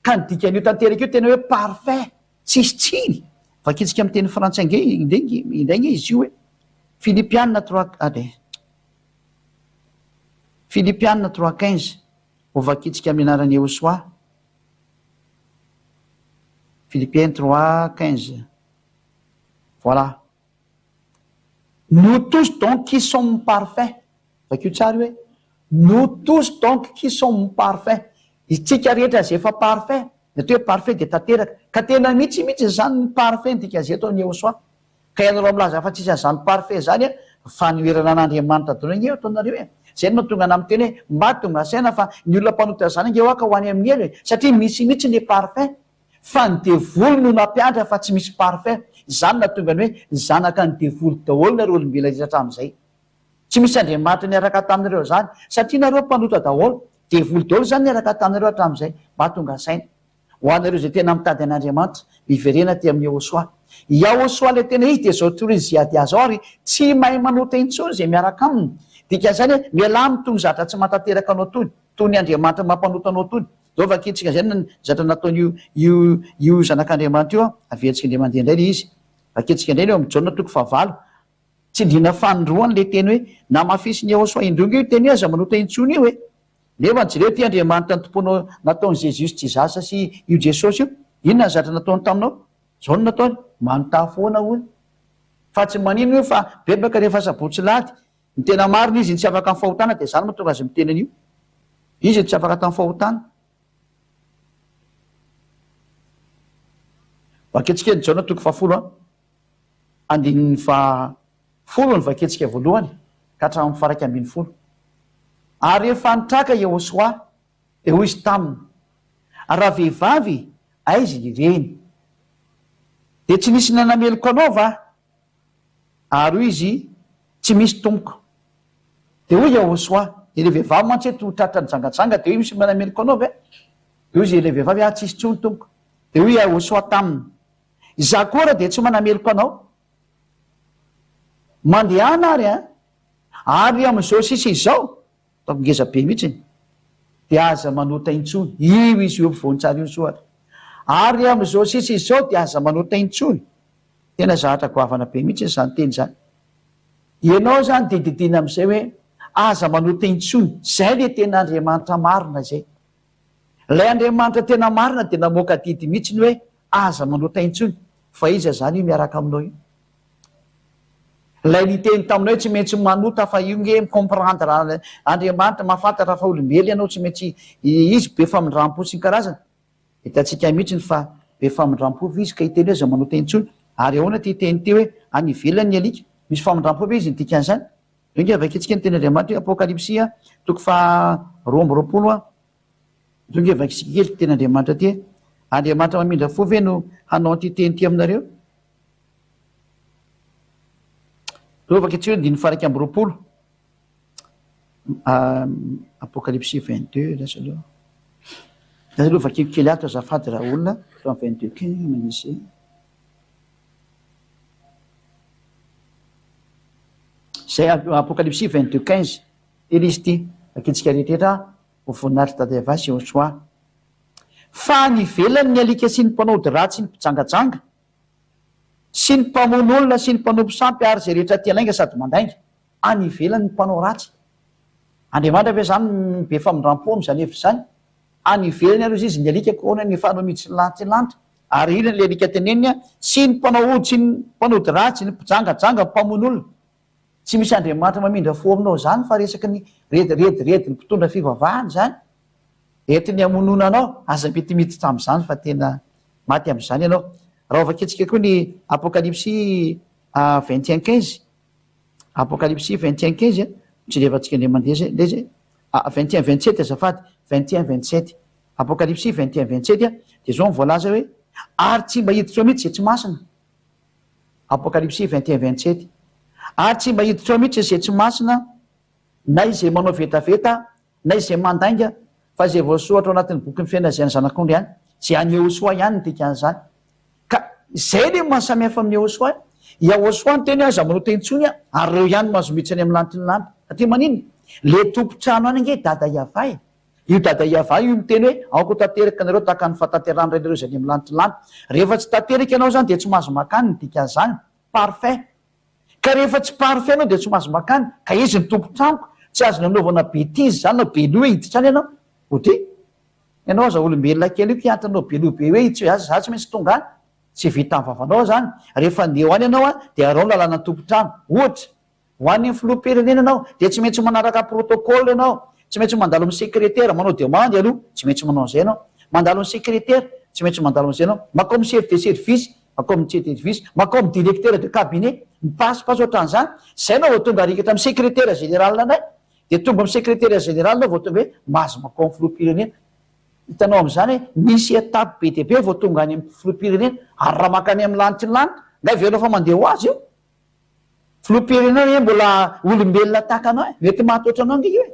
[SPEAKER 1] Ka ny dikan'io tanteraka io tena hoe parfait, tsisy tsiny. Vakintsika amin'ny teny frantsay ange indray ange izy io e. Filipiana trois allez. Filipiana trois quinze, ho vakintsika amin'ny anaran'i Yehosua. Philippiens trois quinze. Voilà. Nous tous donc qui sommes parfaits, vakio tsara io hoe, nous tous donc qui sommes parfaits, isika rehetra izay efa parfait, ny atao hoe parfait dia tanteraka, ka tena mihitsy mihitsy izany ny parfait ny dikan'izay eto amin'i Yehosua, ka ianareo milaza fa tsisy an'izany parfait izany an, fanoherana an'Andriamanitra daholo ange io ataonareo e, izay no mahatonga anah miteny hoe mba tonga saina fa ny olona mpanota izany ange hoa ka ho any amin'ny helo e, satria misy mihitsy ny parfait, Fa ny devoly no nampiantra fa tsy misy parfait, izany nahatonga ny hoe zanaka ny devoly daholo nareo olombelona rehetra hatramin'izay. Tsy misy Andriamanitra niaraka taminareo izany satria nareo mpanota daholo, devoly daholo izany niaraka taminareo hatramin'izay, mba tonga saina. Ho anareo izay tena mitady an'Andriamanitra, miverena aty amin'i Yahoshuah. Yahoshuah ilay tena izy dia izao torin'i Ziadia izao ary tsy mahay manota intsony izay miaraka aminy. Dikan'izany hoe mialà amin'itony zatra tsy mahatanteraka anao itony, toy ny andriamanitra mampanota anao itony. Zao vakintsika izay ny zatra nataon'io io io zanak'Andriamanitra io an, averintsika indray mandeha indray ilay izy. Vakintsika indray ny eo amin'ny Jaona toko fahavalo. Tsindriana fanindroany ilay teny hoe namafisin'i Yehosua indroa ange io teny hoe aza manota intsony io e. Nefa jereo ity Andriamanitra nitompoanao nataon'i Jesus Jesus sy io Jesosy io, inona ny zatra nataony taminao? Zao no nataony, manontany foana hono. Fa tsy manino io fa bebaka rehefa sabotsy lahady. Ny tena marina izy no tsy afaka amin'ny fahotana dia zany mahatonga azy miteny an'io. Izy no tsy afaka tamin'ny fahotana. Vakintsika ny Jaona toko fahafolo an. Andininy faha folo ny vakintsika voalohany ka hatramin'ny faha 11. Ary rehefa nitraka Iehosoa dia hoy izy taminy, Ravehivavy, aiza ireny? Dia tsy nisy nanameloka anao va? Ary hoy izy, Tsy misy, tompoko. Dia hoy Iehosoa, Ilay vehivavy mantsy eto ho tratra nijangajanga, dia hoy misy manameloka anao ve? Dia hoy izy, Ilay vehivavy, Ah, tsisy intsony, tompoko. Dia hoy Iehosoa taminy, Izaho koa ary dia tsy manameloka anao. Mandehana ary an! Ary amin'izao sisa izao, Ataoko ngeza be mihitsy dia aza manota intsony. Io izy io ampovoan-tsary io soa ary. Ary amin'izao sisa izao dia aza manota intsony. Tena zahatra goavana be mihitsy izany teny izany. Ianao izany dia didiana amin'izay hoe aza manota intsony. Izay ilay tena Andriamanitra marina izay. Ilay Andriamanitra tena marina dia namoaka didy mihitsy ny hoe aza manota intsony. Fa iza izany io miaraka aminao io? Ilay niteny taminao hoe tsy maintsy manota fa io nge mi-comprendre Andriamanitra mahafantatra fa olombelona ianao tsy maintsy izy be famindrampo sy ny karazany. Hitantsika mihitsy fa be famindrampo ve izy ka hiteny hoe aza manota intsony? Ary ahoana ity teny ity hoe any ivelany ny alika? Misy famindrampo ve izy ny dikan'izany? Io nge vakintsika ny tenin'Andriamanitra hoe Apokalypsy toko faha 22 a. Io nge vakintsika kely ity tenin'Andriamanitra ity e. Andriamanitra mamindra fo ve no hanao an'ity teny ity aminareo? Lovaka etsy andininy faha 21. Apokalypsy 22 lasa aloha. Lasa aloha vakiko kely ato azafady raha olona. Atao amin'ny 22 kely manisy. Zay Apokalypsy 22 15. Ela izy ity. Vakintsika rehetra ho voninahitry Dada Yavah sy Yehosua. Fa any ivelany ny alika sy ny mpanao ody ratsy sy ny mpijangajanga. Sy ny mpamono olona sy ny mpanompo sampy ary izay rehetra tia lainga sady mandainga. Any ivelany ny mpanao ratsy. Andriamanitra ve izany be famindrampo amin'izany hevitra izany? Any ivelany aloha izy ny alika ko ahoana ny efa miditra ny lanitra? Ary inona ilay alika teneniny an? Sy ny mpanao ody sy ny mpanody ratsy, ny mpijangajanga, ny mpamono olona. Tsy misy Andriamanitra mamindra fo aminao izany fa resaky ny redirediny mpitondra fivavahana izany. Entiny hamonoana anao, aza mety miditra amin'izany fa tena maty amin'izany ianao. Raha hovakintsika koa ny Apokalypsy 21 15, Apokalypsy 21 15, jerevantsika indray mandeha izay, indray izay, 21 27 azafady, 21 27, Apokalypsy 21 27, dia izao no voalaza hoe, ary tsy mba hiditra ao mihitsy izay tsy masina. Apokalypsy 21 27, ary tsy mba hiditra ao mihitsy izay tsy masina, na izay manao vetaveta, na izay mandainga, fa izay voasoratra ao anatin'ny bokin'ny fiainana izay an'ny Zanak'ondry ihany, izay an'i Yehosua ihany ny dikan'izany. Ka izay anie no mahasamihafa amin'i Yehosua e! Yahosua niteny hoe aza manota intsony aho, ary ireo ihany no mahazo miditra any amin'ny lanitry ny lanitra. Satria maninona? Le tompon-trano any ange Dada Yavah e! Io Dada Yavah io miteny hoe aoka ho tanteraka ianareo tahaka ny fahatanterahan'ny Rainareo izay any amin'ny lanitry ny lanitra. Rehefa tsy tanteraka ianao izany dia tsy mahazo makany ny dikan'izany. Parfait. Ka rehefa tsy parfait ianao dia tsy mahazo makany, ka izy no tompon-tranoko, tsy azony anaovana betise zany na beloha hoe hiditra any ianao, ok? Ianao aza olombelona kely io ki antanao beloha be hoe tsy za tsy maintsy tonga any, tsy vitan'ny vavanao zany, rehefa andeha ho any ianao an dia arao ny lalàna tompon-trano, ohatra, ho any amin'ny filoham-pirenena ianao dia tsy maintsy manaraka protocole ianao, tsy maintsy mandalo amin'ny secrétaire, manao demande aloha, tsy maintsy manao an'izay ianao, mandalo amin'ny secrétaire, tsy maintsy mandalo amin'izay ianao, mankao amin'ny chef de service, Makao amin'ny chef de service, makao amin'ny directeur de cabinet, mipasipasy ohatran'izany, zay anao vao tonga arikatra amin'ny secrétaire général indray, dia tonga amin'ny secrétaire général anao vao tonga hoe mahazo makao amin'ny filoham-pirenena. Hitanao amin'izany hoe misy étape be dia be vao tonga any amin'ny filoham-pirenena, ary raha mankany amin'ny lanitry ny lanitra, nga heverina fa mandeha ho azy io? Filoham-pirenena anie mbola olombelona tahaka anao e, mety maty ohatranao ange io e.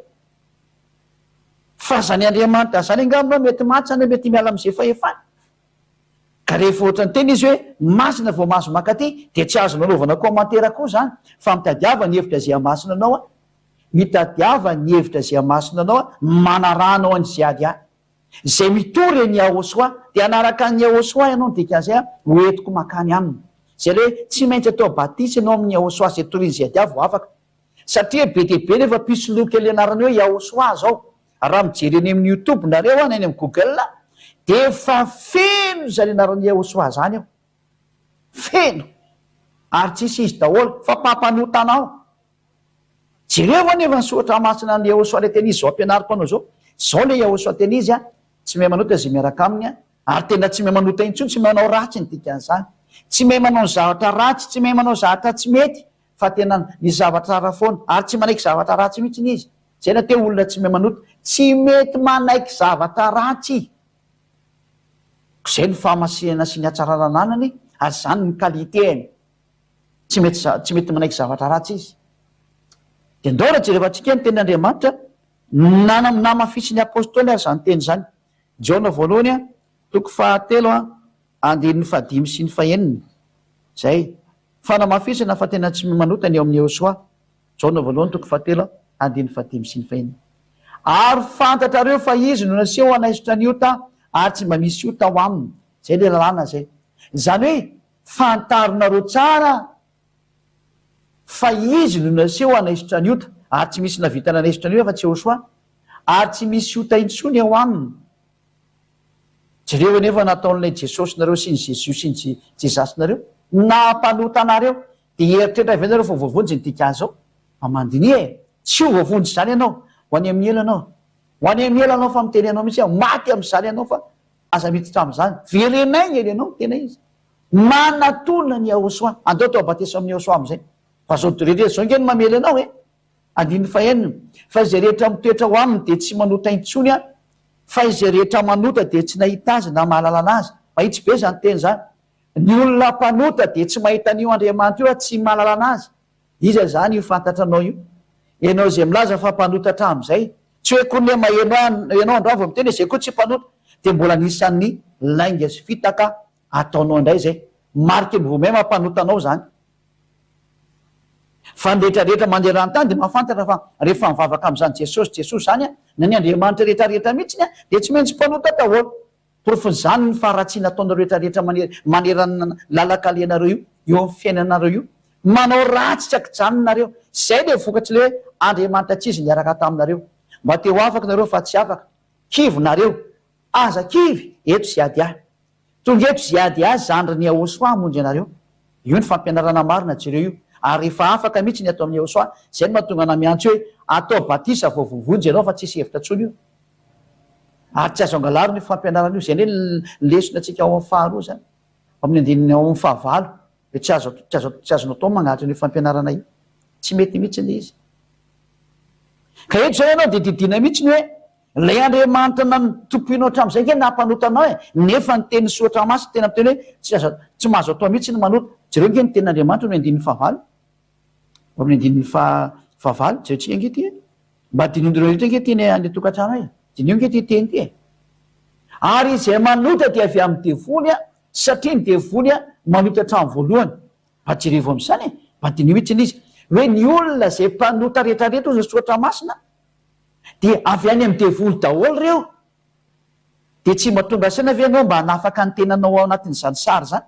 [SPEAKER 1] Fa zany Andriamanitra zany angamba mety maty zany mety miala amin'izay fahefany. Ka rehefa ohatran'ny tena izy hoe masina vao mahazo mankaty dia tsy azonao anaovana commentaire koa zany fa mitadiava ny hevitra izay hamasina anao an! Mitadiava ny hevitra izay hamasina anao, manaraha anao an'i Ziadia. Izay mitory an'i Yahoshuah, dia hanaraka an'i Yahoshuah ianao, ny dikan'izay, ho entiko mankany aminy. Izay ilay hoe, tsy maintsy atao batisa ianao amin'i Yahoshuah izay torian'i Ziadia vao afaka. Satria be dia be nefa mpisoloky ilay anarana hoe Yahoshuah izao. Raha mijery eny amin'ny youtube nareo na eny amin'ny google, dia efa feno izany anaran'i Yahoshuah izany ao. Feno! Ary tsisy izy daholo, fa mpampanota anao. Jereo anefa ny soratra masina an'i Yahoshuah ilay tena izy izao ampianariko anao izao. Izao ilay Yahoshuah tena izy an, tsy mahay manota izay miaraka aminy an, ary tena tsy mahay manota intsony, tsy mahay manao ratsy ny dikan'izany. Tsy mahay manao ny zavatra ratsy, tsy mahay manao zavatra tsy mety, fa tena ny zavatra tsara foana, ary tsy manaiky zavatra ratsy mihitsy izy. Izay no atao hoe olona tsy mahay manota, tsy mety manaiky zavatra ratsy. Izay no fahamasinana sy ny hatsarana ananany, ary izany ny qualité-ny. Tsy mety tsy mety manaiky zavatra ratsy izy. Dia ndao raha jerevantsika ny tenin'Andriamanitra, namafisin'ny apostoly ary izany teny izany. Jaona voalohany, toko fahatelo, andininy fahadimy sy ny fahenina. Izay. Fanamafisana fa tena tsy manota ny ao amin'i Yehosua. Jaona voalohany toko fahatelo, andininy fahadimy sy ny fahenina. Ary fantatrareo fa izy no naseho hanaisotra ny ota, ary tsy mba misy ota ao aminy. Izay ilay lalàna izay. Izany hoe Fantaronareo tsara fa Izy no naseho hanaisotra ny ota, ary tsy misy nahavita nanaisotra an'io afa-tsy Yehoshuah, ary tsy misy ota intsony ao aminy. Jereo anefa nataon'ilay Jesosinareo sy ny Jesus sy ny Jezasinareo, naha-mpanota anareo, dia hieritreritra ve nareo fa voavonjy ny dikan'izao? Mba mandiniha e! Tsy ho voavonjy izany ianao, ho any amin'ny helo ianao, ho any amin'ny helo ianao fa miteny anao mihitsy aho, maty amin'izany ianao fa aza miditra amin'izany, verenay ny ianao, tena izy. Manatona an'i Yahoshuah. Andao atao batisa amin'i Yahoshuah amin'izay. Fa zao rehetra zao ange no mamely anao e! Andininy fahenina, Fa izay rehetra mitoetra ao aminy dia tsy manota intsony an, fa izay rehetra manota dia tsy nahita azy na mahalala anazy. Mahitsy be izany teny izany. Ny olona mpanota dia tsy mahita an'io Andriamanitra io ary tsy mahalala anazy. Iza izany io fantatranao io? Ianao izay milaza fa mpanota hatramin'izay. Tsy hoe koa ny maheno ahy ianao androany vao miteny hoe izay koa tsy mpanota. Dia mbola anisan'ny lainga sy fitaka ataonao indray izay. Mariky ny vous-même mpanota anao izany. Fa ny rehetra rehetra mandeha eran-tany dia mahafantatra fa rehefa mivavaka amin'izany Jesosy Jesoa izany na ny Andriamanitra rehetra rehetra mihitsiny dia tsy maintsy mpanota daholo. Porofon'izany ny faharatsiana ataonareo rehetra rehetra manerana ny lalan-kalehanareo io, eo amin'ny fiainanareo io. Manao ratsy tsy an-kijanona nareo. Izay ilay vokatr'ilay hoe Andriamanitra tsy izy niaraka taminareo. Mba te ho afaka nareo fa tsy afaka. Kivy nareo. Aza kivy, eto Ziadia. Tonga eto Ziadia zandrin'i Yahoshuah hamonjy anareo. Io ny fampianarana marina jereo io. Ary efa afaka mihitsy ny ato amin'i Yahoshuah. Izay no mahatonga anah miantso hoe atao batisa vao voavonjy ianao fa tsisy hevitra tsony io. Ary tsy azo angalarina io fampianarana io. Izay indray ny lesona antsika ao amin'ny faharoa izany. Ao amin'ny andininy ao amin'ny fahavalo. Dia tsy azo tsy azo tsy azonao atao ny mangalatra an'io fampianarana io. Tsy mety mihitsy ilay izy. Ka eto izao ianao dia didiana mihitsy ny hoe ilay Andriamanitra nanompoinao hatramin'izay ange nampanota anao e, nefa ny tenin'ny soratra masina tena miteny hoe tsy azo tsy mahazo atao mihitsy ny manota. Jereo ange ny tenin'Andriamanitra amin'ny andininy fahavalo. Ao amin'ny andininy faha fahavalo, jerentsika ange ity e. Mba dinihinareo rehetra ange ity any an-tokantrano e. Diniho ange ity teny ity e. Ary izay manota dia avy amin'ny devoly a, satria ny devoly a manota hatramin'ny voalohany. Mba jerevo amin'izany e. Mba diniho mihitsy ilay izy. Hoe ny olona izay mpanota rehetra rehetra hozy ny soratra masina dia avy any amin'ny devoly daholo ireo. Dia tsy mba tonga saina ve ianao mba hanafaka ny tenanao ao anatin'izany sary izany?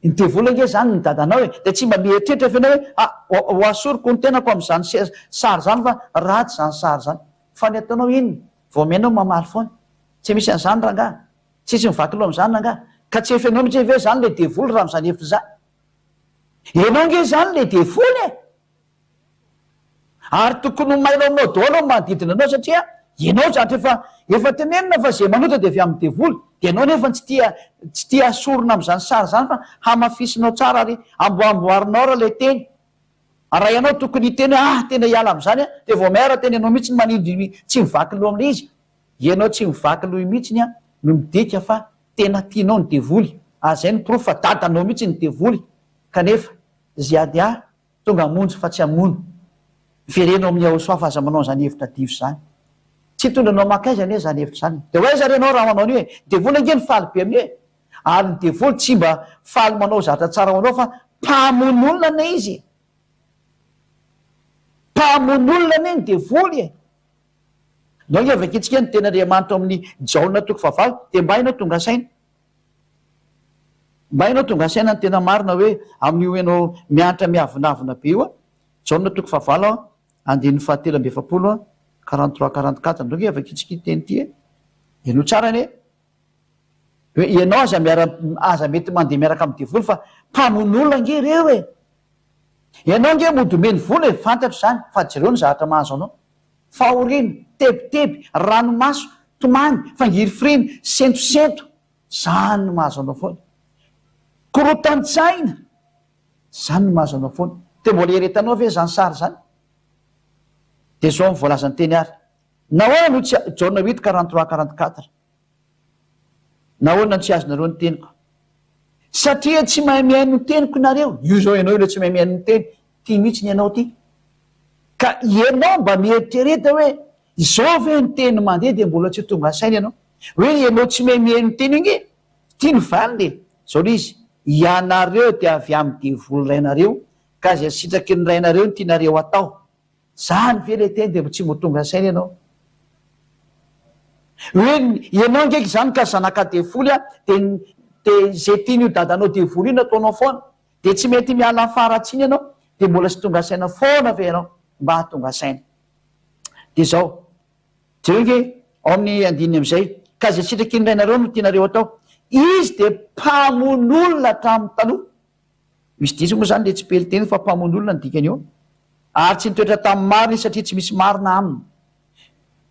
[SPEAKER 1] Ny devoly ange izany ny dadanao e! Dia tsy mba mieritreritra ve ianao hoe ah, ho asoriko ny tenako amin'izany sary izany fa ratsy izany sary izany. Fa ny ataonao inona? Vao mihaino mamaly foana. Tsy misy an'izany rangaha. Tsisy mivaky loha amin'izany rangaha. Ka tsy efa ianao mihitsy ve izany ilay devoly raha amin'izany hevitra izany? Ianao ange izany ilay devoly e! Ary tokony ho mailo aminao daholo ny manodidina anao satria ianao zatra efa efa tenenina fa izay manota dia avy amin'ny devoly dia ianao nefa tsy tia tsy tia asorina amin'izany sary izany fa hamafisinao tsara ary amboamboarinao ary ilay teny. Ary raha ianao tokony hiteny hoe ah tena hiala amin'izany aho dia vao miara tena ianao mihitsy no manindry tsy mivaky loha amin'ilay izy. Ianao tsy mivaky loha mihitsiny an no midika fa tena tianao ny devoly ary izay no porofo fa dadanao mihitsy ny devoly kanefa ziadia Tonga hamonjy fa tsy hamono. Miverena ao amin'i Yahoshuah fa aza manao an'izany hevitra diso izany. Tsy hitondra anao mankaiza anie izany hevitra izany. Dia ho aiza ary ianao raha manao an'io e? Ny devoly ange no faly be amin'io e! Ary ny devoly tsy mba faly manao zavatra tsara ho anao fa mpamono olona anie izy e! Mpamono olona anie ny devoly e! Ndao ange vakintsika ny tenin'Andriamanitra ao amin'ny Jaona toko fahavalo dia mba ianao tonga saina. Mba ianao tonga saina ny tena marina hoe amin'io ianao mianatra miavonavona be io a! Jaona toko fahavalo andininy fahatelo amby 40, 43, 44, ndao ange vakintsika ity teny ity e! Henoy tsara anie! Hoe ianao aza miara aza mety mandeha miaraka amin'ny devoly fa mpamono olona ange ireo e! Ianao ange mody omeny vola e, fantatro izany fa jereo ny zavatra mahazo anao. Fahoriana, tebiteby, ranomaso, tomany, fangirifiriana, sentosento, izany no mahazo anao foana. Korotan-tsaina, izany no mahazo anao foana. Dia mbola ieretanao ve izany sary izany? Dia izao no voalazan'ny teny ary. Nahoana no tsy, Jaona huit, 43, 44. Nahoana no tsy azonareo ny teniko? Satria tsy mahay mihaino ny teniko nareo. Io izao ianao ilay tsy mahay mihaino ny teny. Ty mihitsy ny ianao ty. Ka ianao mba mieritrereta hoe izao ve ny teny mandeha dia mbola tsy tonga saina ianao. Hoe ianao tsy mahay mihaino ny teny ange. Ty ny valiny e. Izao ilay izy. Ianareo dia avy amin'ny devoly rainareo ka izay sitraky ny rainareo no tianareo atao. Zany ve le teny de tsy mbo tonga saina ianao? Hoe ianao ange izany ka zanaka devoly a, de de ze tian'io dadanao devoly io no ataonao foana, de tsy mety miala amin'ny faharatsiana ianao, de mbola tsy tonga saina foana ve ianao? Mba hahatonga saina. De zao, jereo ange ao amin'ny andininy amin'izay, ka ze sitraky ny rainareo no tianareo atao, izy de mpamono olona hatramin'ny taloha. Misy diso moa izany le tsipeliteny fa mpamono olona ny dikany eo. Ary tsy nitoetra tamin'ny marina izy satria tsy misy marina aminy.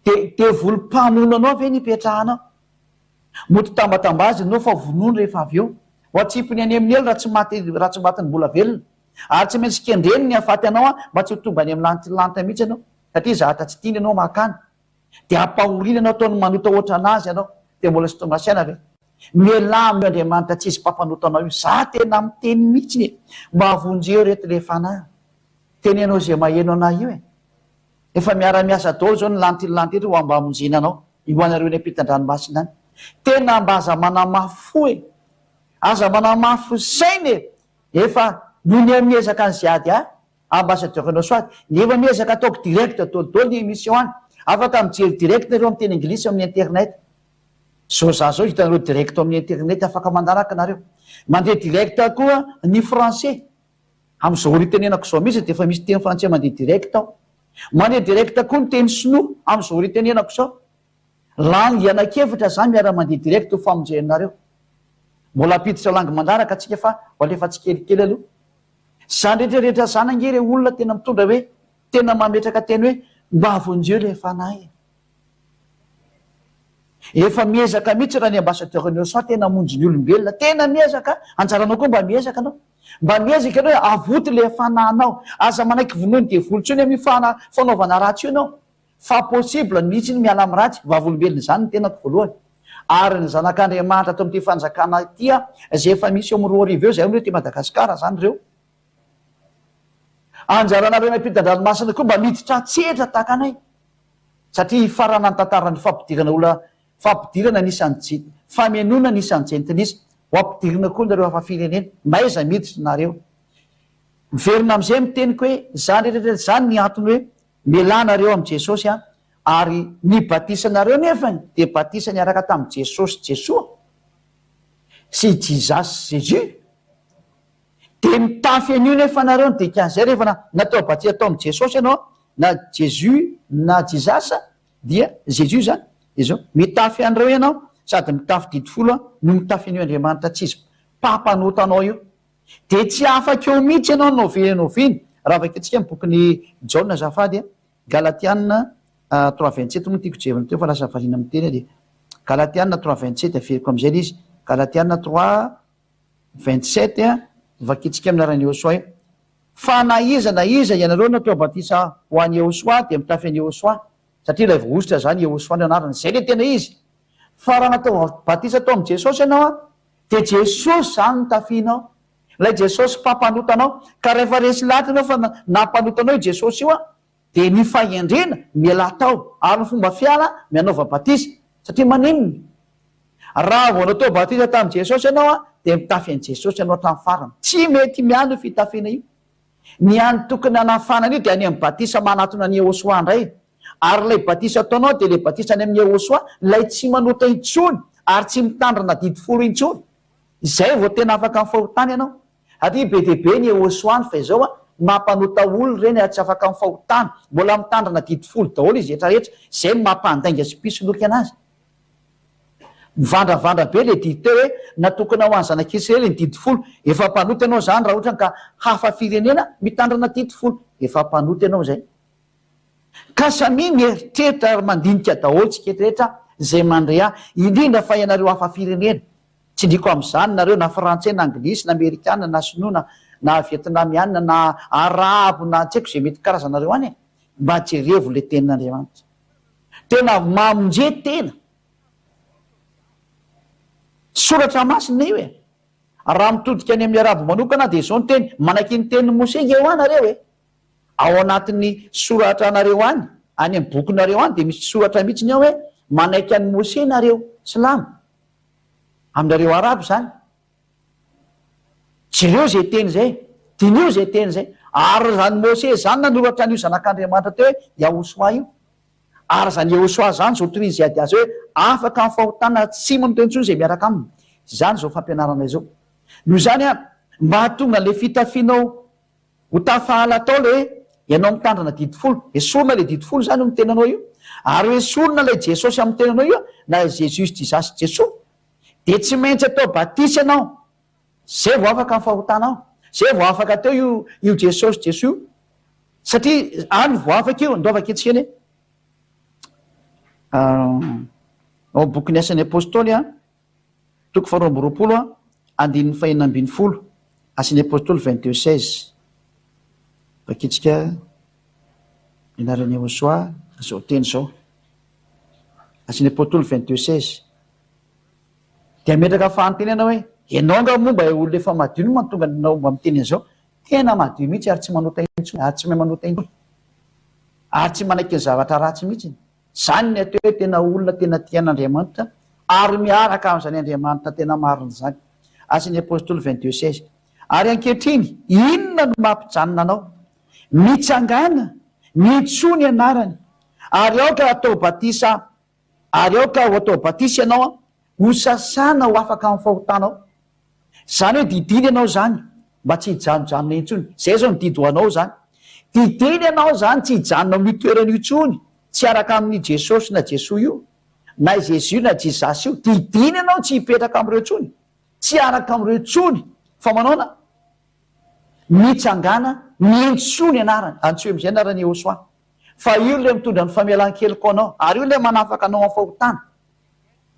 [SPEAKER 1] De devoly mpamono anao ve ny ipetrahanao? Mody tambatambazy ianao fa vonoiny rehefa avy eo. Ho atsipiny any amin'ny helo raha tsy maty raha tsy matin'ny mbola velona. Ary tsy maintsy kendreny ny hahafaty anao mba tsy ho tonga any amin'ny lantilanta mihitsy ianao satria zahatra tsy tiany ianao makany. Dia ampahoriana ianao ataony manota ohatran'azy ianao dia mbola tsy tonga saina ve? Mialà amin'io Andriamanitra tsisy mpampanota anao io. Za tena miteny mihitsy e! Mba vonjeo reto le fanahy. Teneno ze maheno anah io e! Efa miara miasa daholo zao ny lantilanty eto ho mba hamonjena anao, io anareo eny ampitan-dranomasina any. Tena mba aza manamafy fo e! Aza manamafy saina e! Efa noho ny miezaka an'izay ady ahy, Ambassadeur anao soit nefa miezaka ataoko direct daholo daholo ny émission any, afaka mijery direct nareo amin'ny teny anglisy amin'ny internet. Zao za zao hitanareo direct ao amin'ny internet afaka manaraka nareo. Mandeha direct koa ny français. Amin'izao ora itenenako izao mihitsy dia efa misy teny frantsay mandeha direct ao. Mandeha direct koa ny teny sinoa amin'izao ora itenenako izao. Langue anankiefatra zany miara mandeha direct ho famonjenareo. Mbola hampiditra langue manaraka tsika fa ho alefa tsikelikely aloha. Zany rehetra rehetra zany ange re olona tena mitondra hoe tena mametraka teny hoe mba vonjeo le fanahy e. Efa miezaka mihitsy raha ny ambassadeur ny OSA tena hamonjy ny olombelona, tena miezaka, anjaranao koa mba miezaka anao. Mba miezaka ianao hoe avoty le fanahinao, aza manaiky vonoin'ny devoly intsony amin'io fana fanaovana ratsy io ianao. Fa possible mihitsy ny miala amin'ny ratsy, vavolombelona izany ny tenako voalohany. Ary ny zanak'Andriamanitra ato amin'ity fanjakana ity izay efa misy eo amin'ny 2000 eo izay hono ety Madagasikara izany ireo. Anjaranareo any ampitan-dranomasina koa mba miditra an-tsehatra tahaka anay. Satria hifarana ny tantaran'ny fampidirana olona fampidirana ny isan'ny je famenoana ny isan'ny jentilisa. Ho ampidirina koa nareo hafa firenena. N'aiza miditra nareo. Miverina amin'izay ny teniko hoe izany rehetra rehetra izany ny antony hoe Mialà nareo amin'i Jesosy an, ary ny batisanareo nefany dia batisa niaraka tamin'i Jesosy Jesoa sy Jesus Jésus, dia mitafy an'io nefa nareo, ny dikan'izay rehefa na natao batisa tao amin'i Jesosy ianao na Jesus na Jesus dia Jesus zany dia zao, mitafy an'ireo ianao sady mitafy didy folo an no mitafy an'io Andriamanitra tsisy mpampanota anao io. Dia tsy afaka eo mihitsy ianao na oviana na oviana, raha vakintsika ny bokin'i Jaona azafady a, Galatiana 3:27 moa no tiako jerena teo fa lasa variana miteny aho dia Galatiana 3:27 averiko amin'izay ilay izy, Galatiana 3:27 vakintsika amin'ny anaran'i Yehosua io. Fa na iza na iza ianareo natao batisa ho an'i Yehosua dia mitafy an'i Yehosua, satria ilay voahosotra izany Yehosua no anarany, izay ilay tena izy. Fa raha natao batisa tao amin'i Jesosy ianao an, Dia Jesosy izany no tafihinao. Ilay Jesosy mpampanota anao. Ka rehefa resy lahatra ianao fa nampanota anao io Jesosy io an, dia ny fahendrena, mialà tao. Ary ny fomba fiala, mianaova batisa. Satria maninona? Raha vao natao batisa tamin'i Jesosy ianao an, dia mitafy an'i Jesosy ianao hatramin'ny farany. Tsy mety miala io fitafiana io. Ny any tokony hanafana an'io dia any amin'ny batisa manatona an'i Yehosua indray. Ary ilay batisa ataonao dia ilay batisa any amin'i Yehosua, ilay tsy manota intsony ary tsy mitandrina didy folo intsony. Izay vao tena afaka amin'ny fahotana ianao. Satria be dia be ny Yehosua any fa izao an, mampanota olona ireny ary tsy afaka amin'ny fahotana. Mbola mitandrina didy folo daholo izy rehetra rehetra. Izay no mampandainga sy mpisoloky anazy. Mivandravandra be le didy teo hoe natokana ho an'ny zanak'Israely ny didy folo. Efa mpanota ianao izany raha ohatra ka hafa firenena mitandrina didy folo. Efa mpanota ianao izay. Ka samia mieritreritra ary mandinika daholo tsika eto rehetra izay mandre ahy, indrindra fa ianareo hafa firenena. Tsindriako amin'izany nareo na frantsay na anglisy na amerikana na sinoa na na vietnamiana na arabo na tsy haiko izay mety karazanareo any e. Mba jerevo le tenin'Andriamanitra. Tena mamonje tena. Soratra masina io e. Raha mitodika any amin'ny arabo manokana dia izao ny teny, manaiky ny tenin'i Moshe nge hoa nareo e. Ao anatin'ny soratra anareo any, any amin'ny bokinareo any dia misy soratra mihitsy ao hoe manaiky an'i Moshe nareo silamo. Aminareo arabo izany. Jereo izay teny izay, diniho izay teny izay. Ary izany Moshe izany nanoratra an'io zanak'Andriamanitra teo hoe Yahoshua io. Ary izany Yehosua izany izao torian'i Ziady azy hoe afaka amin'ny fahotana tsy manota intsony izay miaraka aminy. Izany izao fampianarana izao. Noho izany an, mba hahatonga an'ilay fitafianao ho tafahala atao ilay hoe ianao mitandrina didy folo. Esorina ilay didy folo izany eo amin'ny tenanao io. Ary ho esorina ilay Jesosy amin'ny tenanao io, na Jesus, Jesus, Jesoa. Dia tsy maintsy atao batisa ianao. Zay vao afaka ny fahotanao. Zay vao afaka teo io io Jesosy Jesoa io. Satria any vao afaka io, ndao vakintsika anie. Ao amin'ny bokin'ny Asan'ny Apostoly a, toko faharoa amby roapolo a, andininy fahenina ambin'ny folo, Asan'ny Apostoly 22 16. Vakintsika ny anaran'i Yehosua izao teny izao. Asan'ny Apostoly 22 16. Dia hametraka fanontaniana hoe, ianao angaha moa mba olona efa madio no mahatonga anao mba miteny an'izao? Tena madio mihitsy ary tsy manota intsony, ary tsy mahay manota intsony, ary tsy manaiky ny zavatra ratsy mihitsy. Izany ny atao hoe tena olona tena tia an'Andriamanitra ary miaraka amin'izany Andriamanitra tena marina izany. Asan'ny Apostoly 22 16. Ary ankehitriny, inona no mampijanona anao? Mitsangàna, miantsoa ny anarany, ary aoka hatao batisa Ary aoka ho atao batisa ianao an, ho sasana ho afaka amin'ny fahotanao. Izany hoe didiana ianao izany mba tsy hijanojanona intsony. Izay izao ny didy ho anao izany. Didiana ianao izany tsy hijanona amin'io toerana io intsony, tsy hiaraka amin'i Jesosy na Jesoa io, na i Jésus na Jesus io. Didiana ianao tsy hipetraka amin'ireo intsony, tsy hiaraka amin'ireo intsony, fa manaona? Mitsangàna, miantsoa ny anarany, antsoy amin'izay anaran'i Yehosua. Fa io ilay mitondra ny famelan-keloka ho anao, ary io ilay manafaka anao amin'ny fahotana.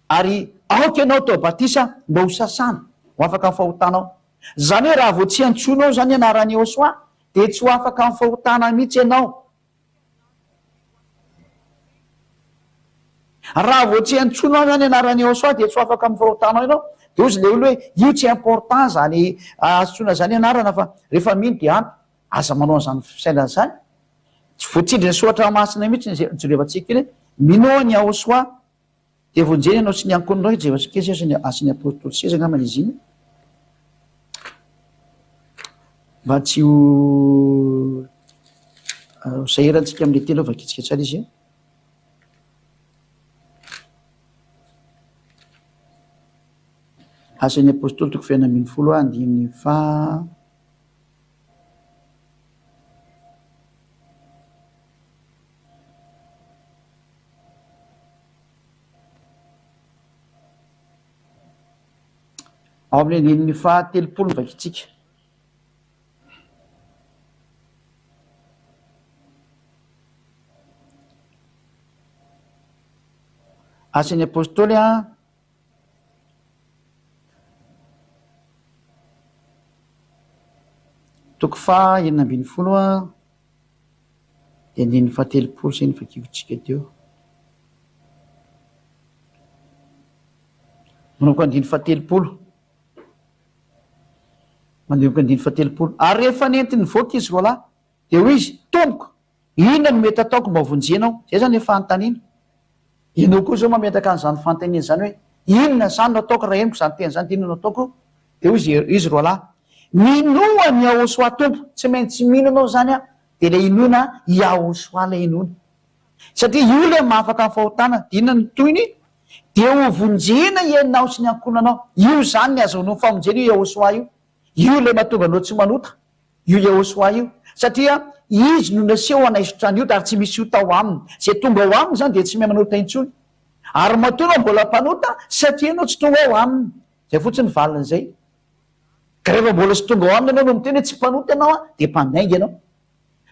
[SPEAKER 1] Ary aoka ianao atao batisa mba ho sasana, ho afaka amin'ny fahotanao. Izany hoe raha vao tsy antsoinao izany ny anaran'i Yehosua, dia tsy ho afaka amin'ny fahotana mihitsy ianao. Raha vao tsy antsoinao izany ny anaran'i Yehosua, dia tsy ho afaka amin'ny fahotanao ianao. Dia hozy ilay olona hoe, io tsy important izany antsoina izany anarana fa rehefa mino dia ampy. Aza manao an'izany fisainana izany. Tsy voatsindrin'ny soratra masina mihitsy izay jerevantsika iny hoe, Minoa an'i Yahoshuah, dia vonjena ianao sy ny ankohonanao, jerevantsika iny sisa ny asan'ny apostoly seza angambany izy iny, mba tsy ho sahirantsika amin'ilay teny aloha vakintsika tsara izy. Asan'ny apostoly toko fahenina 16 andininy faha Ao amin'ny andininy faha-telopolo no vakintsika. Asan'ny Apostoly a. Toko faha 16 dia andininy faha 30 izay no vakiantsika teo. Manomboka andininy faha 30. Manomboka andininy faha 30. Ary rehefa nentiny nivoaka izy roalahy, dia hoy izy, Tompoko, Inona no mety ataoko mba hovonjena aho? Izay izany ilay fanontaniana. Ianao koa izao mametraka an'izany fanontaniana izany hoe, Inona izany no ataoko raha henoko izany teny izany dia inona no ataoko? Dia hoy izy, izy roalahy, Minoa an'i Yahoshuah Tompo. Tsy maintsy mino ianao izany an, dia ilay inoana Yahoshuah ilay inoana. Satria io ilay mahafaka ny fahotana. Dia inona no tohiny? Dia ho vonjena ianao sy ny ankohonanao. Io izany ny azahoanao ny famonjena io Yahoshuah io. Io ilay mahatonga anao tsy manota. Io Yahoshuah io. Satria Izy no naseho hanaisotra ny ota ary tsy misy ota ao Aminy. Izay tonga ao Aminy izany dia tsy miha manota intsony. Ary matoa ianao mbola mpanota satria ianao tsy tonga ao Aminy. Izay fotsiny ny valin'izay. Ka rehefa mbola tsy tonga ao Aminy ianao no miteny hoe tsy mpanota ianao an, dia mpandainga ianao.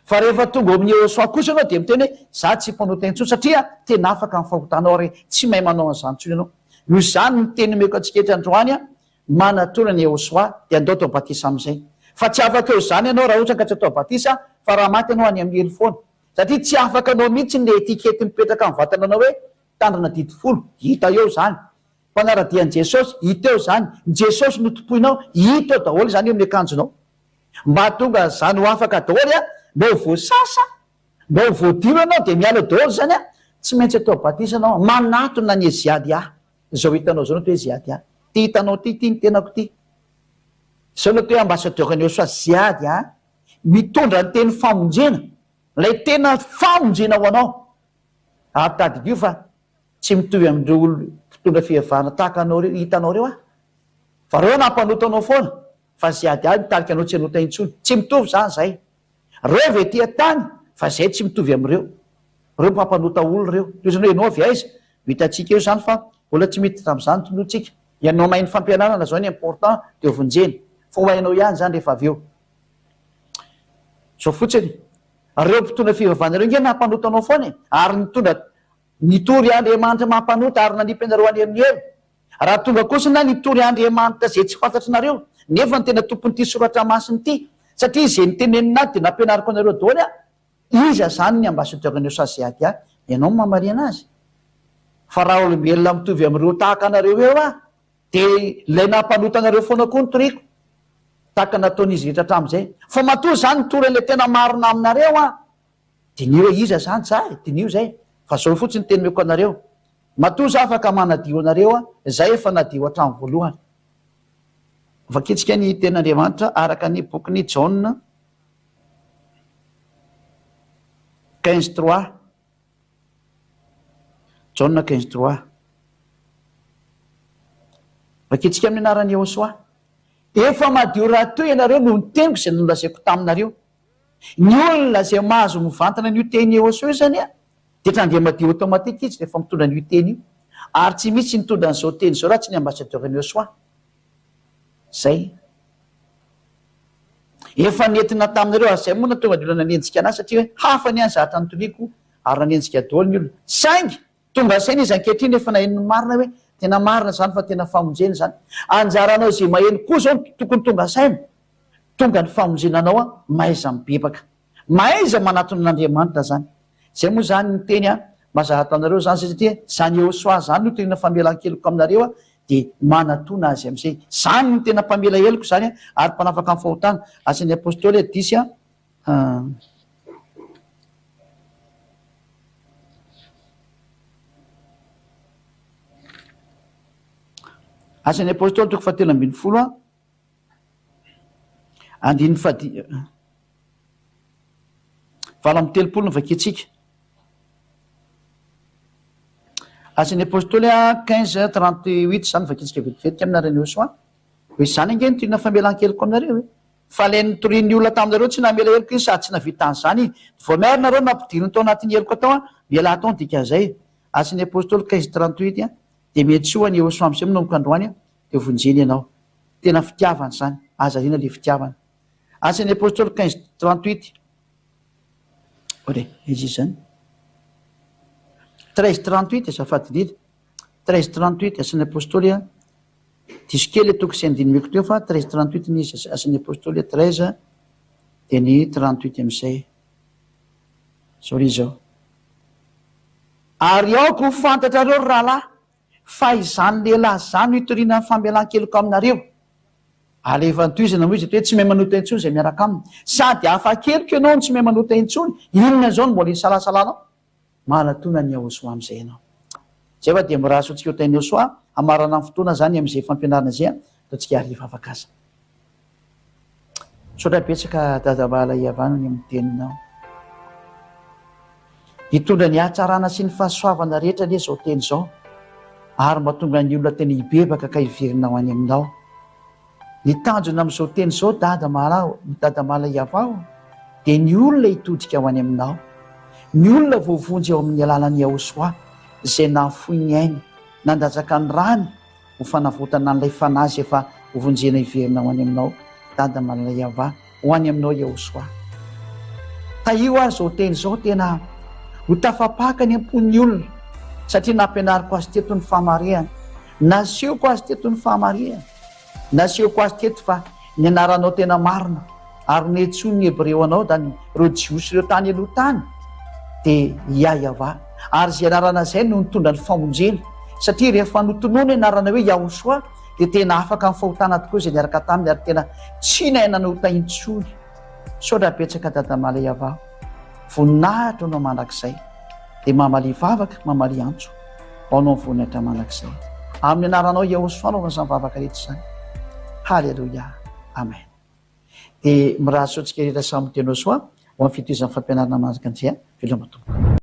[SPEAKER 1] Fa rehefa tonga ao amin'i Yehosua kosa ianao dia miteny hoe za tsy mpanota intsony satria tena afaka amin'ny fahotanao ary tsy mahay manao an'izany intsony ianao. Noho izany ny teny omeko antsika eto androany an, manatona an'i Yehosua dia andao atao batisa amin'izay. Fa tsy afaka eo izany ianao raha ohatra ka tsy atao batisa fa raha maty ianao any amin'ny helo foana. Satria tsy afaka anao mihitsy ilay etikety mipetraka amin'ny vatananao hoe mpitandrina didy folo. Hita eo izany. Mpanara-dia an'i Jesosy, hita eo izany. Ny Jesosy no tompoinao, hita eo daholo izany eo amin'ny akanjonao. Mba hahatonga an'izany ho afaka daholo an, mba ho voasasa, mba ho voadio ianao dia miala eo daholo izany an, tsy maintsy atao batisa ianao, manatona an'i Eziadia. Izao hitanao izao no atao hoe Ziadia. Ity hitanao ity, ity ny tenako ity. Izao no atao hoe ambassadeur-n'i Yehosua, Ziadia, mitondra ny teny famonjena, ilay tena famonjena ho anao. Ary tadidio fa tsy mitovy amin'ireo olona mpitondra fivavahana tahaka anao ireo, hitanao ireo aho. Fa ireo nampanota anao foana. Fa zay ady ahy mitarika anao tsy hanota intsony. Tsy mitovy zany zay. Reo avy ety an-tany fa zay tsy mitovy amin'ireo. Reo mpampanota olona reo. Toy izany hoe ianao avy aiza? Ho hitantsika eo zany fa mbola tsy miditra amin'izany tinoa tsika. Ianao mahay ny fampianarana zao ny important de vonjena. Fa ho hainao ihany zany rehefa avy eo. Zao fotsiny. Reo mpitondra fivavahana reo nge nampanota anao foana e. Ary nitondra nitory Andriamanitra mampanota ary nanipy anareo any amin'ny helo. Raha tonga kosa na nitory Andriamanitra izay tsy fantatrinareo, nefa ny tena tompon'ity soratra masina ity, satria izay nitenenina ahy dia nampianariko anareo daholo aho, iza izany ny ambassadeur an'io Saziady ahy? Ianao no mamarihana azy. Fa raha olombelona mitovy amin'ireo tahaka anareo eo aho, dia ilay nampanota anareo foana koa no toriko, tahaka nataon'izy rehetra hatramin'izay. Fa matoa izaho nitory an'ilay tena marina aminareo aho, diniho hoe iza izany za e, diniho izay, fa izao fotsiny ny teny omeko anareo, Matoa za afaka manadio anareo a, zay efa nadio hatramin'ny voalohany. Vakintsika ny tenin'Andriamanitra araka ny bokin'i Jaona 15 trois. Jaona 15 trois. Vakintsika amin'ny anaran'i Yehosua. Efa madio rahateo ianareo noho ny teniko izay nolazaiko taminareo. Ny olona izay mahazo mivantana an'io teny Yehosua io izany a, Dia trandeha madio automatique izy rehefa mitondra an'io teny io. Ary tsy misy nitondra an'izao teny izao raha tsy ny ambassadeur ny Yosua. Zay. Efa nentina taminareo ary zay moa nahatonga ny olona nanenjika anahy satria hoe hafa ny ahy ny zavatra notoriako ary nanenjika daholo ny olona. Saingy tonga saina izy ankehitriny efa naheno ny marina hoe tena marina izany fa tena famonjena izany. Anjaranao izay maheno koa izao no tokony tonga saina. Tonga ny famonjena anao an, mahaiza mibebaka. Mahaiza manatona an'Andriamanitra zany. Zay moa zany ny teny a, mazava taminareo zany zay satria zany Yehosua zany no tena famelan-keloka aminareo a, dia manatona azy amizay. Zany no tena mpamela heloka zany a, ary mpanafaka ny fahotana. Asan'ny Apostoly a, dix a. Asan'ny Apostoly toko fahatelo ambinifolo a. Andininy faha 38 no vakintsika. Asan'ny Apostoly 15 38 izany vakintsika vetivety amin'ny anaran'i Yehosua. Hoe izany ange no tiana famelan-keloka aminareo e. Fa ilay nitorian'ny olona taminareo tsy namela heloka izy sady tsy navita an'izany izy. Vao miary nareo nampidiriny tao anatin'ny heloka tao, mialà tao ny dikan'izay. Asan'ny Apostoly 15 38 dia miantsoa an'i Yehosua amin'izay manomboka androany dia vonjeny ianao. Tena fitiavana izany. Aza ariana le fitiavana. Asan'ny Apostoly 15 38. Ore, aiza izy izany? 13 38, azafady indrindra. 13 38, Asan'ny Apostoly a. Diso kely le toko sy andininy omeko teo fa 13 38 ny izy. Asan'ny Apostoly 13 dia ny 38 amin'izay. Zao ry izao. Ary aoka ho fantatrareo ry rahalahy Fa izany lehilahy izany no hitoriana ny famelan-keloka aminareo. Ary rehefa notohizana moa izy eto hoe tsy mahay manota intsony izay miaraka aminy. Sady afa-keloka ianao no tsy mahay manota intsony, inona izao no mbola hisalasalanao? Manatona an'i Yahoshuah amin'izay ianao. Izay fa dia mirary soa antsika ho tahin'i Yahoshuah, hamarana ny fotoana izany amin'izay fampianarana izay, ataontsika hariva afaka asa. Misaotra betsaka Dadabala Iavano ny amin'ny teninao. Hitondra ny hatsarana sy ny fahasoavana rehetra anie izao teny izao ary mba tonga ny olona tena hibebaka ka hiverina ho any aminao. Ny tanjona amin'izao teny izao Dada Mala Dada Mala Iavao dia ny olona hitodika ho any aminao. Ny olona voavonjy ao amin'ny alalan'i Yahosoa izay nahafoy ny ainy, nandatsaka ny rany ho fanavotana an'ilay fanahy izay efa hovonjena hiverina ho any aminao, Dada Malala Yavah, ho any aminao Yahosoa. Tahio ary izao teny izao tena ho tafapaka any am-pon'ny olona satria nampianariko azy teto ny fahamarihana, nasehoko azy teto ny fahamarihana. Nasehoko azy teto fa ny anaranao tena marina ary nentsoin'ny Hebreo anao dany ireo Jiosy ireo tany aloha tany dia Yahyawa ary izay anarana izay no nitondra ny famonjena satria rehefa notonona anarana hoe Yahoshuah dia tena afaka amin'ny fahotana tokoa izay niaraka taminy ary tena tsy nahay nanota intsony. Misaotra betsaka Dadamala Yahvah. Voninahitra ho anao mandrakizay. Dia mamalia vavaka, mamalia antso. Ho anao ny voninahitra mandrakizay. Amin'ny anaranao Yahoshuah no anaovana izany vavaka rehetra izany. Haleloia. Amen. Dia mirary soa antsika rehetra samy tena soa ho amin'ny fitohizan'ny fampianarana manaraka an'izay. Veloma tompoko.